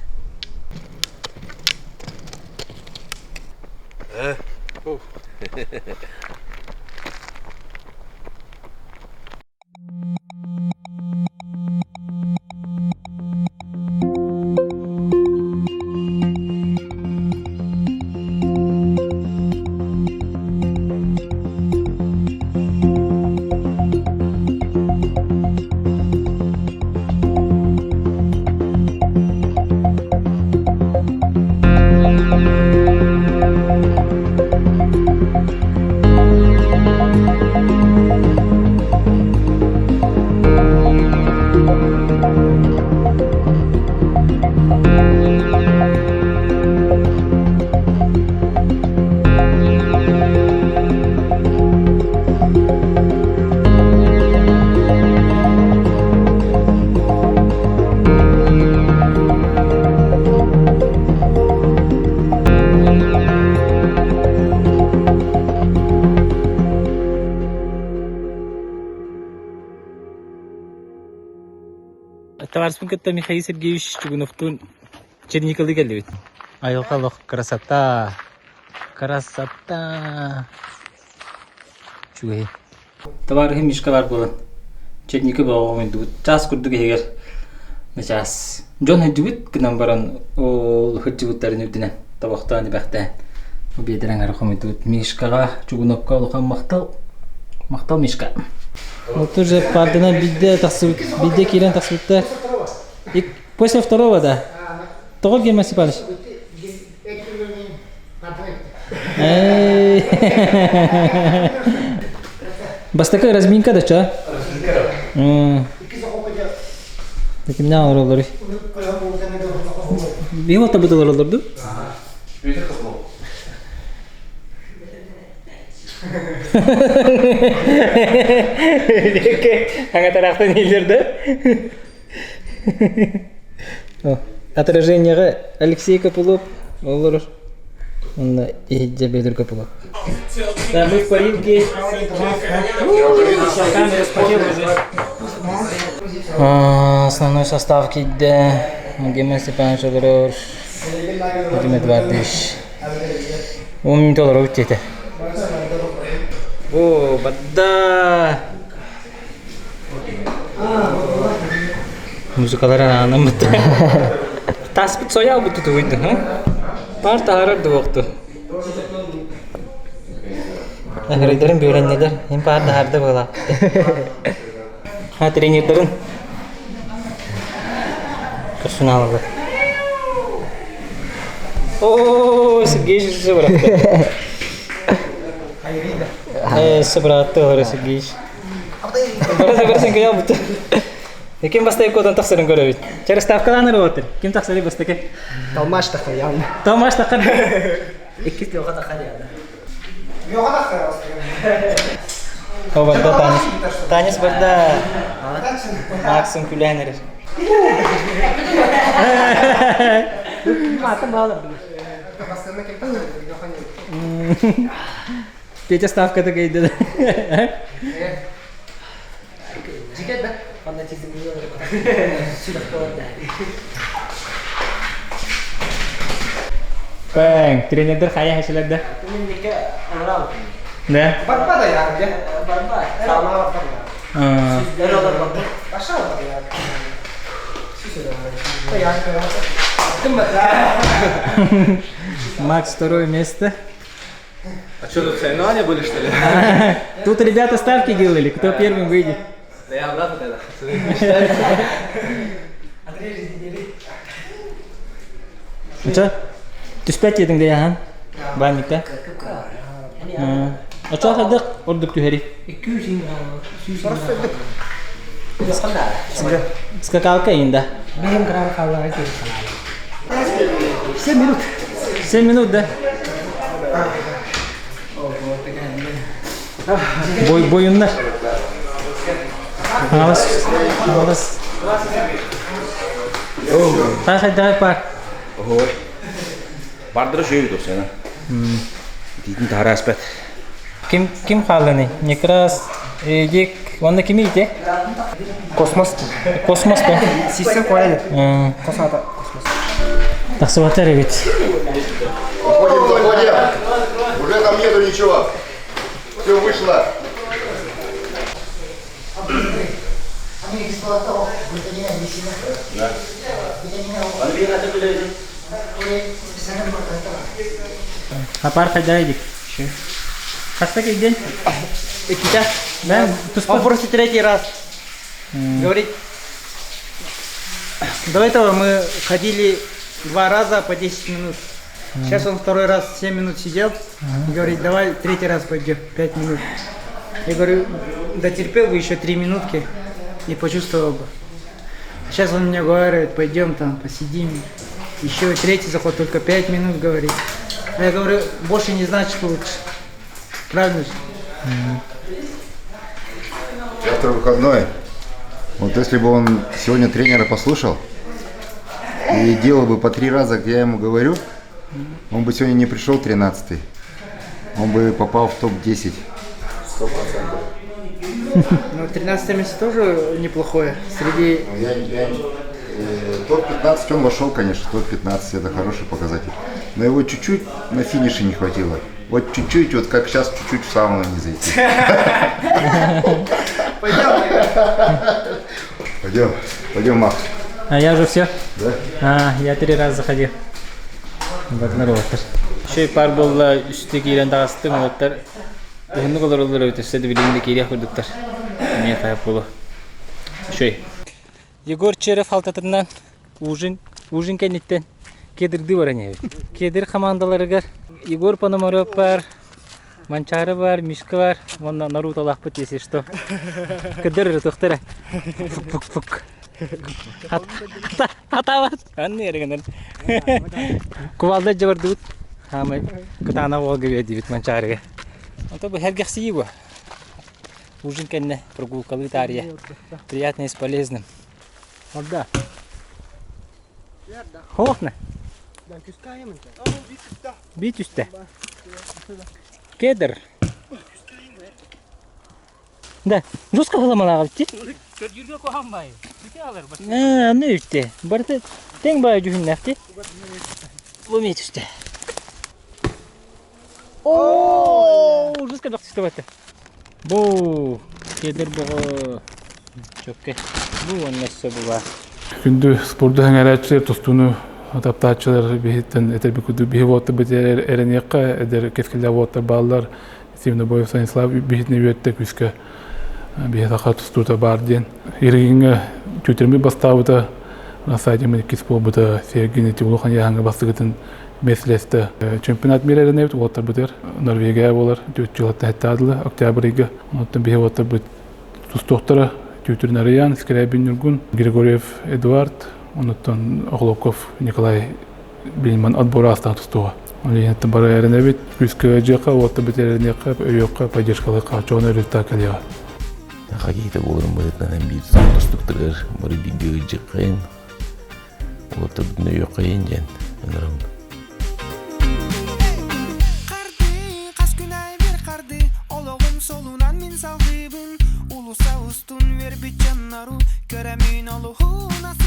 Табаарыспын кытта Михаил Сергеевич Чугуновтуун Черниковы кэллибит. Айылҕа олох красота! Красота! Үчүгэй. Табаарыһым Мишка баар буолан, Черника бөҕө хомуйдубут. Чаас курдук иһигэр начаас. Дьон сылдьыбыт гынан баран, ол сылдьыбыттарын үрдүнэн тобохтоон ибэхтээн биэдэрэ аҥара хомуйдубут. Мишкаҕа, Чугуновка улахан махтал. Махтал, Мишка. Вот уже пардынан биирдэ тахсыбыт, биирдэ киирэн тахсыбыттар. И после второго, да. Тоҕо Герман Степанович? Бастакы разминка да ча? Кимнээх олороллоруй? Биһи табыт олороллор ду? Аңатараахтан иилер да? Отражениеҕа Алексей Копылов олорор. Онно иһирдьэ Бүөтүр Копылов. Да, мы в парилке. Основной состав киирдэ. Герман Степанович олорор. Вадим Эдуардович. 10 минут олоробут диэтэ. О, бадда! Музыкалара аанаммыт. Таспыт сояалбыт тутугуйду, Паар таһаарар дуокту. Ыҥырыйдарын бүөрэннилэр, им паар таһаарда буолаа. Ха тренердарын персоналлар. О, Сергей же Собратты олорор Сергеевич. Бара сен буту. Ким бастайы кодан тахсарын көрөбүт. Через ставкалаан ырыотыр. Ким тахсары бастакы? Талмаш тахар явно. Талмаш тахар. Иккис Леха тахар явно. Леха тахар. О, барда Танис. Танис барда. Максим күлээн эрэр. Маатын баалар. Петя ставката кыйды да. Пэҥ, тренердэр хайа хачылар да? Да? Барба да я, Барба. Сама барба. Макс второе место. А что, тут соревнования были, что ли? Тут ребята ставки делали, кто первым выйдет. Да я обратно тогда. Что? Түспэт диэтиҥ да яхан? Баанньыкта? Очо хайдах ордук түһэри? Скакалка инда. 7 минут. 7 минут, да? Бой, бойуннар. Алас, алас. Хай хайдай пар. Ой. Бардыры шөйбүт осена. Тиитин таһара аспат. Ким ким хаалланый? Некрас, Эдик, онно кими ите? Космос. Космос по. Систем Коля. Косата. Космос. Тахсыбаттар эбит. Заходим, заходим. Уже там нету ничего. Все вышло. Да. Апар хайда Хаста кийден? Иккитэ. Да, Он просто третий раз. Говорит, до этого мы ходили два раза по 10 минут. Сейчас он второй раз 7 минут сидел. Говорит, давай третий раз пойдем, 5 минут. Я говорю, дотерпел бы еще 3 минутки и почувствовал бы. Сейчас он мне говорит, пойдем там, посидим. Еще третий заход, только 5 минут, говорит. А я говорю, больше не значит лучше. Правильно же? Завтра выходной. Вот если бы он сегодня тренера послушал и делал бы по три раза, как я ему говорю, он бы сегодня не пришел 13-й. Он бы попал в топ-10. 100%. Ну, 13 место тоже неплохое. Среди... Ну, я, я, топ-15 он вошел, конечно, топ-15 это хороший показатель. Но его чуть-чуть на финише не хватило. Вот чуть-чуть, вот как сейчас, чуть-чуть в сауну не зайти. Пойдем. Пойдем, пойдем, Макс. А я уже все? Да? А, я три раза заходил. Үчүгэй паар буолла, үстэ киирэн таҕыстым, уолаттар уһуннук олороллор эбит, өссө да билигин да киириэх курдуктар. Эмиэ хайа буолуо. Үчүгэй. Егор Черев халтатынан ужин, ужин кэнниттэн кедрдыы баран иһэбит. Кедр хамаандаларыгар Егор Пономарев бар, Манчаары бар, Мишка бар, уонна Наруталаахпыт если что. Кедр ырытыахтара. Фук-фук-фук. Хатаабат. Анны эргенен. Кувалда дьабардыбыт. Хаамай кытаанах уолга биэрдибит Манчаарыга. Ото бу сэргэхсийии бу. Ужин кэннэ прогулкалыы таарыйа. Приятно и с полезным. Орда. Хоохна. Би түстэ. Кедр. Да, жестко хыламалаах эбит дии. Көрдүүргэ куһаҕан баайы. Бүтэ алар бас. Ээ, аны үтте. Барыта тэҥ баайы дьүһүннээх дии. Бу эмиэ түстэ. Оо, жестко бөх түстэ бата. Бу кедр боҕо чөккө. Бу уонна өссө бу баар. Күндү спорду сэҥээрээччилэр, тустууну таптааччылар биһиттэн этэрбит курдук биһи уолаттарбыт эрэниэххэ, эдэр кэскиллээх уолаттар бааллар. Стивен Обоев Станислав биһитини үөттэ күүскэ биһи саха тустуута баар диэн. Иргиҥҥэ түүтэрмит бастаабыта, Насадимын иккис буолбута, Сергин ити улахан яһаҥҥа бастыгытын меслэстэ. Чемпионат мира эрэнэбит уолаттарбытыгар Норвегия буолар, түөрт дылы октябрь ыйга. Онтон биһи уолаттарбыт тустуохтара Түүтүрүн Арыйаан, Скрябин Ньургун, Григорьев Эдуард, онуттан Охлопков Николай билимман отбор аастаан тустуоҕа. Ол иһин бары эрэнэбит, күүскэ дьиэхэ, уотта бит эрэниэххэ, өйүөххэ, поддержкалыахха, чоҕун результат кэлиэҕэ. Хакейта буоларын быһыытынан биир тустуктарыгар бары бииргэ ыдьыаххайын, уоттарбытын өйүөххэйин диэн ыҥырабын. Хас күн аайы бир харды олоҕум солунан мин салгыыбын Улуса устун үөрбүт дьоннору көрөмүн олуһун.